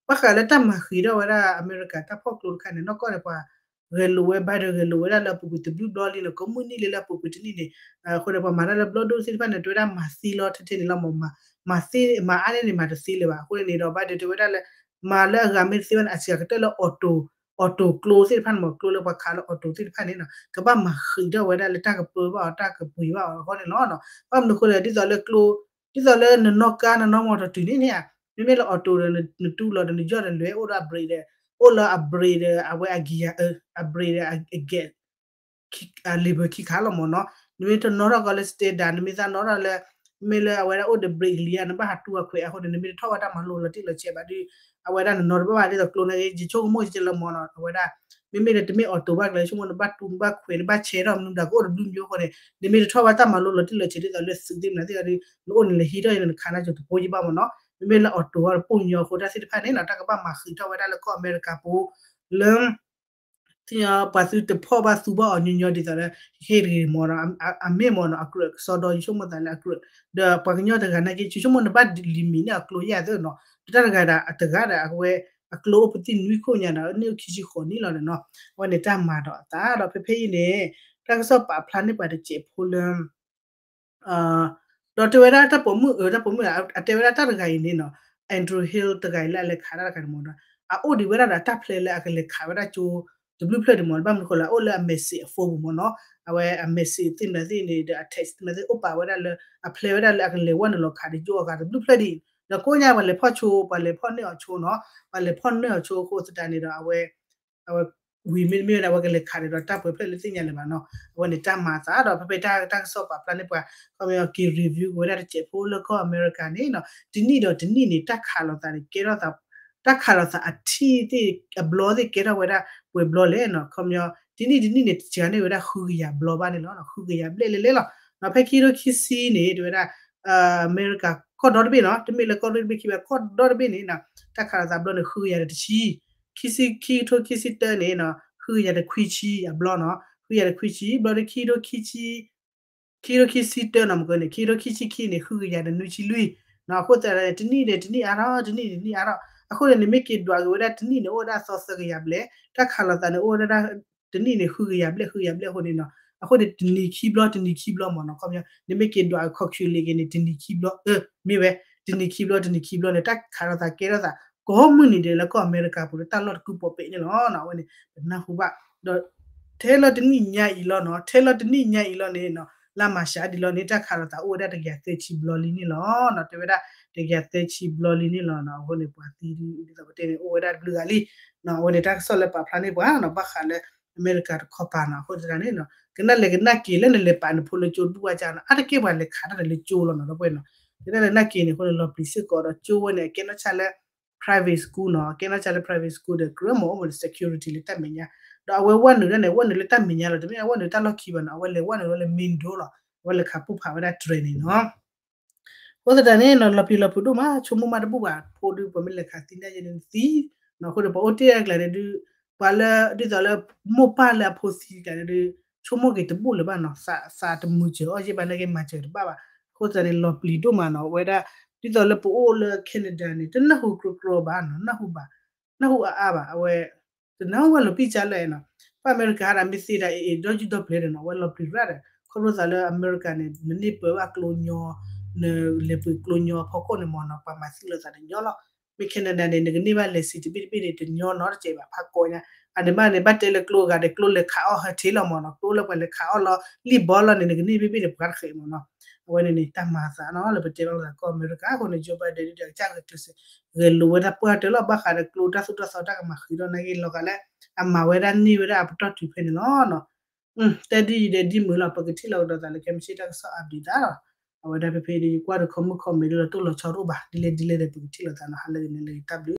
ဘၣ်ဃးလၢတၢ်မၤဃံးထီၣ်ဝဲဒၣ်အမဲရကၤတၢ်ဖီၣ်ကျိတခါန့ၣ် နီၢ်ကီၢ်န့ၣ် ပှၤဂဲၤလိာ်ဝဲ Biden ဂဲၤလိာ်ဝဲဒၣ်လၢအပူၤကွံာ်တဘျုးဘျီလံန့ၣ် ကိးမုၢ်နံၣ်လံလၢအပူၤကွံာ်တနံၣ်န့ၣ် အဃိန့ၣ် ပှၤမၤတၢ်လၢဘျီၣ်ဒိၣ်သ့ၣ်တဖၣ်န့ၣ် တဲဝဲဒၣ်မၤသ့လီၤထဲထဲန့ၣ်လီၤမ့ၢ် မၤသ့ မၤအါန့ၢ်န့ၣ် မၤတသ့လၢၤဘၣ် အဃိန့ၣ်န့ၣ်ဒီး Biden တဲဝဲဒၣ်လၢ မၤလၢအဂၤမ့ၢ်တသ့ဘၣ်န့ၣ် အစှၤကတၢၢ်လၢ auto auto ကျိသ့ၣ်တဖၣ်န့ၣ်မ့ၢ် ကျိလၢပှၤခးလၢ auto သ့ၣ်တဖၣ်န့ၣ်နီၤ ကဘၣ်မၤဃံးထီၣ်ဝဲဒၣ်လၢတၢ်ကပၢဘၣ်အီၤ တၢ်ကပှ့ၤဘၣ်အီၤအဂီၢ်န့ၣ်လီၤ. ဘၣ်မနုၤအဃိလဲၣ် ဒ်သိးလၢကျိ ဒ်သိးလၢနနီၣ်ကါနနီၣ်မီၢ်တတုၤန့ၣ်န့ၣ်ဧါ မ့မ့ၢ်လၢ auto ဒီး နတူၢ်လီၤဒီးနယီၢ်ဒီးလွဲၢ် အိၣ်ဒီးအ brake ဒီး အိၣ်လၢအ brake ဒီး အဝဲအ gear အ brake ဒီးအ gear အ lever ခံခါလီၤမ့ၢ်နီၤ. နမ့ၢ်တနီၣ်ထီၣ်ကီးလၢ standard နမ့ၢ်သးနီၣ်ထီၣ်လၢ မ့ၢ်လၢအဝဲဒၣ်အိၣ်ဒီး brake လံဧါ နဘၣ်ဟးတူၢ်အခွဲးအဃိန့ၣ် နမ့ၢ်တထီၣ်ဘၣ်တၢ်မၤလိလီၤတံၢ်လီၤဆဲးဘၣ်ဒီး အဝဲဒၣ်နနီၣ်တဘၣ်ဘၣ်ဒ်သိးကျိန့ၣ် ယဆိကမိၣ်ကဲလၢမ့ၢ်နီၤ အဝဲဒၣ် မ့မ့ၢ်ဒီးတမ့ၢ် auto ဘၣ်ကျဲ ဆိကမိၣ်နဘၣ်တူၢ်နဘၣ်ခွဲးနဘၣ်ဆဲးထီၣ်မနုၤဒၣ်ကအိၣ်တဘျုးမံၤအဃိန့ၣ် နမ့ၢ်တထီၣ်ဘၣ်တၢ်မၤလိလီၤတံၢ်လီၤဆဲးဒ်သိးလၢသုးသ့ၣ်မနုၤသ့ၣ်ဒီး နအိၣ်န့ၣ်လဲၤဟံးထီၣ်အံၤန့ၣ် နခးနၢ်စိၤတပိၢ်ယံၢ်ဘၣ်မ့ၢ်နီၤ. မ့မ့ၢ်လၢ auto အီၤတပိၢ်ညီအဃိ တၢ်သ့ၣ်တဖၣ်န့ၣ်နီၤ တၢ်ကဘၣ်မၤဃံးထီၣ်ဝဲဒၣ်လၢကီၢ်အမဲရကၤပူၤ လၢ ပှၤသုတဖီၣ်ဘၣ်သူဘၣ်အီၤညီညီဒ်သိးလၢ ဟ့ၣ်တဂ့ၤမ့ၢ်နီၤ အမ့ၢ်မ့ၢ်နီၤ အကြၢးကစီဒီ ယဆိကမိၣ်သးလၢအကြၢး ဒီးပှၤကညီတဂၤနာ်က့ ယဆိကမိၣ်နဘၣ်လံၤမံၤန့ၣ်အကျိယဲၢ်သ့နီၤ ဒီးတၢ်တဂၤဒီးအတဂၤဒီးအဝဲ အကျိအိၣ်ပသံၣ်နွံခိၣ်ညါဒီး န့ၢ်အိၣ်ခံဆံဃိးနံၣ်လီၤန့ၣ်နီၤ အဝဲန့ၣ်တၢ်မၤဒီးအသးဒီးဖဲဖဲအံၤန့ၣ် တၢ်ကစီၣ်ပာ်ဖျါန့ၢ်ပှၤတစဲးဖိလၢ ဒီးတဲဝဲဒၣ်တၢ်ပိာ်မုၣ် အတၢ်ပိာ်မုၣ် အတဲဝဲဒၣ်တၢ်တဂၤအံၤန့ၣ်နီၤ Andrew Hill တဂၤအံၤလၢအလဲၤခးတၢ်တဂၤန့ၣ်မ့ၢ်ဒီး အအိၣ်ဒံးဝဲဒၣ်ဒီးတၢ်ဖျဲလၢအကလဲၤခးဝဲဒၣ်ကၠိ တဘျုးဖျၢၣ်ဒံးမ့ၢ် ဘၣ်မနုၤဃိလၢအအိၣ်လၢအ message အ phone ပူၤမ့ၢ်နီၤ အဝဲအ message သ့ၣ်မနုၤသ့ၣ်န့ၣ်ဒီးအ text သ့ၣ်မနုၤသ့ၣ်အိၣ်ပာ်ဝဲဒၣ်လၢ အဖျဲဝဲဒၣ်လၢအကလဲၤဝဲနုာ်လီၤခးဒီးကၠိအဂၤတဘျုးဖျၢၣ်ဒံး ဒီးကိးညါပှၤလဲၤဖီၣ်ဆိ ပှၤလဲၤဖီၣ်န့ၢ်အီၤဆိနီၤ ပှၤလဲၤဖီၣ်န့ၢ်အီၤဆိအဃိသတးန့ၣ်ဒီးအဝဲ အဝဲ ဝံၤမ့တမ့ၢ်ဝဲဒၣ် အဝဲကလဲၤခးဒီးတၢ်ပှဲၤဖျၢၣ်လၢသ့ၣ်ညါလၢၤဘၣ်နီၤ အဝဲန့ၣ်တၢ်မၤအသးဒီး ဖဲဖဲတၢ်ကစီၣ်ပာ်ဖျါန့ၢ်ပှၤ ခီပညီက့ၤ review က့ၤဝဲဒၣ်တစဲးဖိလၢကီၢ်အမဲရကၤန့ၣ်နီၤ တနံၣ်ဒီးတနံၣ်န့ၣ် တၢ်ခးလိာ်သးန့ၣ် ကဲထီၣ်သး တၢ်ခးလိာ်သးအထံၣ်သ့ၣ်အဘျီသ့ၣ်ကဲထီၣ်ဝဲဒၣ်ပှဲၤဘျီလဲၣ်နီၤ ခီပညီ တနံၣ်တနံၣ်န့ၣ် စှၤန့ၢ်ဝဲဒၣ်ဃုကယၤဘျီဘၣ်န့ၣ်လီၤ ဃုကယၤဘျဲၣ်လဲၣ်လဲၣ်လီၤ ဖဲခံကထိခံဆံန့ၣ် တဲဝဲဒၣ် အမဲရကၤကီၢ်ဒီတဘ့ၣ်နီၤ တမ့ၢ်လၢကီၢ်ဒီတဘ့ၣ်ခံဘၣ် ကီၢ်ဒီတဘ့ၣ်န့ၣ် တၢ်ခးလိာ်သးဘျီန့ၣ် ဃုကယၤဒီးတဆံ ခံဆံ ခံကထိခံဆံတၢန့ၣ် ဃုကယၤဒီးခွံဆံအဘျီနီၤ ဃုကယၤဒီးခွံဆံ ဘျီဒီးခံကထိခံဆံ ခံကထိခံဆံတၢနီၤ မ့ၢ်ကန့ၣ် ခံကထိခံဆံခံန့ၣ် ဃုကယၤဒီးနွံဆံလွံၢ်နီၤ အဃိသတးန့ၣ် တနံၣ်န့ၣ် တနံၣ်အါထီၣ် တနံၣ်န့ၣ် တနံၣ်အါထီၣ် အဃိန့ၣ် နမ့ၢ်က့ၤဒွးက့ၤဝဲဒၣ်တနံၣ်န့ၣ် အိၣ်ဝဲဒၣ်သီသၢကယၤဘျဲၣ် တၢ်ခးလိာ်သးန့ၣ် အိၣ်ဝဲဒၣ် တနံၣ်န့ၣ် ဃုကယၤဘျဲၣ် ဃုကယၤဘျဲၣ်အဃိန့ၣ်နီၤ အဃိန့ၣ် တနံၤခံဘျီ တနံၤခံဘျီမ့ၢ်နီၤ ခီပညီ နမ့ၢ်က့ၤဒွး calculate က့ၤန့ၣ် တနံၤခံဘျီ အၢ မ့ၢ်ဝဲ တနံၤခံဘျီ တနံၤခံဘျီန့ၣ် တၢ်ခးလိာ်သးကဲထီၣ်သး ကိးမုၢ်နံၤဒဲးလၢကီၢ်အမဲရကၤပူၤလၢတၢ်လီၢ်တကုးပိာ်ပဲာ်န့ၣ်လီၤနီၤ အဝဲန့ၣ် ပနၢ်ဟူဘၣ် ဒီး ထဲလၢတနံၣ်ညါအံၤလီၤနီၤ ထဲလၢတနံၣ်ညါအံၤလီၤန့ၣ်နီၤ လါမၤရှးဒ်လီၤန့ၣ် တၢ်ခးလိာ်သးအိၣ်ဝဲဒၣ် တကယၤသၢဆံဘျီလံန့ၣ်လီၤနီၤ တဲဝဲဒၣ် တကယၤသၢဆံဘျီလံန့ၣ်လီၤနီၤ အဃိန့ၣ် ပှၤသံဒ်သိးပတဲန့ၣ် အိၣ်ဝဲဒၣ်တဘျုးဂၤလံနီၤ အဝဲန့ၣ် တၢ်ကစီၣ်လၢပာ်ဖျါန့ၢ်ပှၤနီၤ ဘၣ်ဃးလၢ အမဲရကၤတခီပၤနီၤ အဃိသတးန့ၣ်နီၤ ကနၣ်လဲၤကနၣ်က့ၤလၢနလဲၤပာ်နဖိလၢကၠိတဘူၣ်ဘၣ်ကၢ်နီၤ အါတက့ၢ်ပှၤလဲၤခးတၢ်န့ၣ်လၢကၠိလီၤနီၤ ဒီပုၢ်ဝဲၢ်နီၤ ကနၣ်လဲၤကနၣ်က့ၤန့ၣ် အဃိန့ၣ် လီၤပျံၤစ့ၢ်ကီးဒီးကၠိဝဲန့ၣ် အကဲနီၢ်ဆၣ်လၢ private school နီၤ အကဲနီၢ်ဆၣ်လၢ private school ဒီး ကြၢးမ့ၢ်အိၣ်မ့ၢ်လၢ security လၢတၢ်မဲာ်ညါ ဒီးအဝဲဝဲနုာ်ဒၣ်န့ၣ် ဝဲနုာ်လၢတၢ်မဲာ်ညါလီၤ တမ့ၢ်အဝဲနုာ်တၢ်လီၢ်ခံဘၣ်နီၤ အဝဲလဲၤဝဲနုာ်ဝဲလၢ main door လီၤ အဝဲလဲၤခးပူၣ်ဖးဝဲဒၣ် တြဲၤန့ၣ်နီၤ အဃိသတးန့ၣ်နီၤ လီၤပျံၤလီၤဖုးဒိၣ်မး ဆိကမိၣ်မးတဘူၣ်ဘၣ် ဖိဒုးပှၤမ့ၢ်လဲၤခးသံန့ၣ်ယဲန့ၣ်သံ အဃိန့ၣ် ပှၤအိၣ်တ့ၢ်အကျါန့ၣ်ဒုး ပှၤလၢ ဒ်သိးလၢမိၢ်ပၢ်လၢအဖိသံကျါန့ၣ်ဒုး ဆိကမိၣ်က့ၤတဘူၣ်လၢၤဘၣ်နီၤ သးတမုာ်စၢၤအီၣ်ယဲၢ်ဘၣ်နာ်က့ မၤစၢၤတဘၣ်ဘၣ် အဃိသတးန့ၣ် လီၤပျံၤဒိၣ်မးနီၤ အဝဲဒၣ် ဒ်သိးလၢပအိၣ်လၢ Canada န့ၣ် တနၢ်ဟူကြီကြီဘၣ်နီၤ နၢ်ဟူဘၣ် နၢ်ဟူအါအါဘၣ် အဝဲ တနၢ်ဟူဝဲလီၤပံၢ်ကၢ်လၢာ်နီၤ ပှၤအမဲရကၤဟးဒီးမ့ၢ်သ့ဒၣ်အံၤ ဒီးယုၢ်ဒီးပျဲၤဒီးနီၤ အဝဲလီၤပျံၤရၣ်ဒီး ခီဖျိသးလၢအမဲရကၤန့ၣ် နန့ၢ်ပၢဘၣ်ကျိညီ နလဲၤပှ့ၤကျိညီအဖီခိၣ်န့ၣ်မ့ၢ်နီၤ ပှၤမၤသံလိာ်သးန့ၣ်ညီလီၤ Canada န့ၣ် နကန့ၢ်ဘၣ် license တဘ့ၣ်တဘ့ၣ်န့ၣ် တညီနီတစဲးဘၣ် ဖးကိးညါ. အန့ၣ်ဘၣ်န့ၣ် ဘၣ်တဲလၢကျိအဂၤဒီး ကျိလဲၤခးအီၣ်ဟဲထဲလီၤမ့ၢ်နီၤ, ကျိလၢပှၤလဲၤခးအီၣ်လီၤ လံၣ်ဘီလီၤန့ၣ် နကန့ၢ်ဘ့ၣ်ဘ့ၣ်န့ၣ်ပှၤတဃဲးမ့ၢ်နီၤ. အဝဲန့ၣ်န့ၣ် တၢ်မၤသးနီၤ လၢပတဲလီၤသးကီၢ်အမဲရကၤအဃိန့ၣ် Joe Biden ဒုးဒီးကစၢ်ဂဲၤကျဲးစၢး ဂဲၤလိာ်ဝဲဒၣ်ပှၢ်တၢၢ်လီၤ ဘၣ်ဃးဒီးကျိတၢ်သိၣ်တၢ်သီတၢ်ကမၤဃံးထီၣ်နာ်က့ လီၤဂာ်လၢ အမၤဝဲဒၣ်န့ၢ်ဝဲဒၣ်အပတီၢ်တုၤဖဲန့ၣ်လီၤ. တဲဒ်အံၤဒီးဒ်မုာ်လီၤ ပကထံၣ်လိာ်ကဒီးသးလၢ ခဲမုၢ်ဆ့ၣ်တၢ်ကစီၣ် update သးလီၤ. အဝဲဒၣ်ဖဲဖဲဒီး ယကွၢ်ဒီး comment မ့ၢ်ဒ်လီၤ တအိၣ်လီၤဆီတအိၣ်ဘၣ် ဒ်လဲၣ်ဒ်လဲၣ်ဒီးပကထံၣ်လိာ်သးနီၤ ဟါလၢဂ့ၤန့ၣ်လၢတၢ်ဘျုး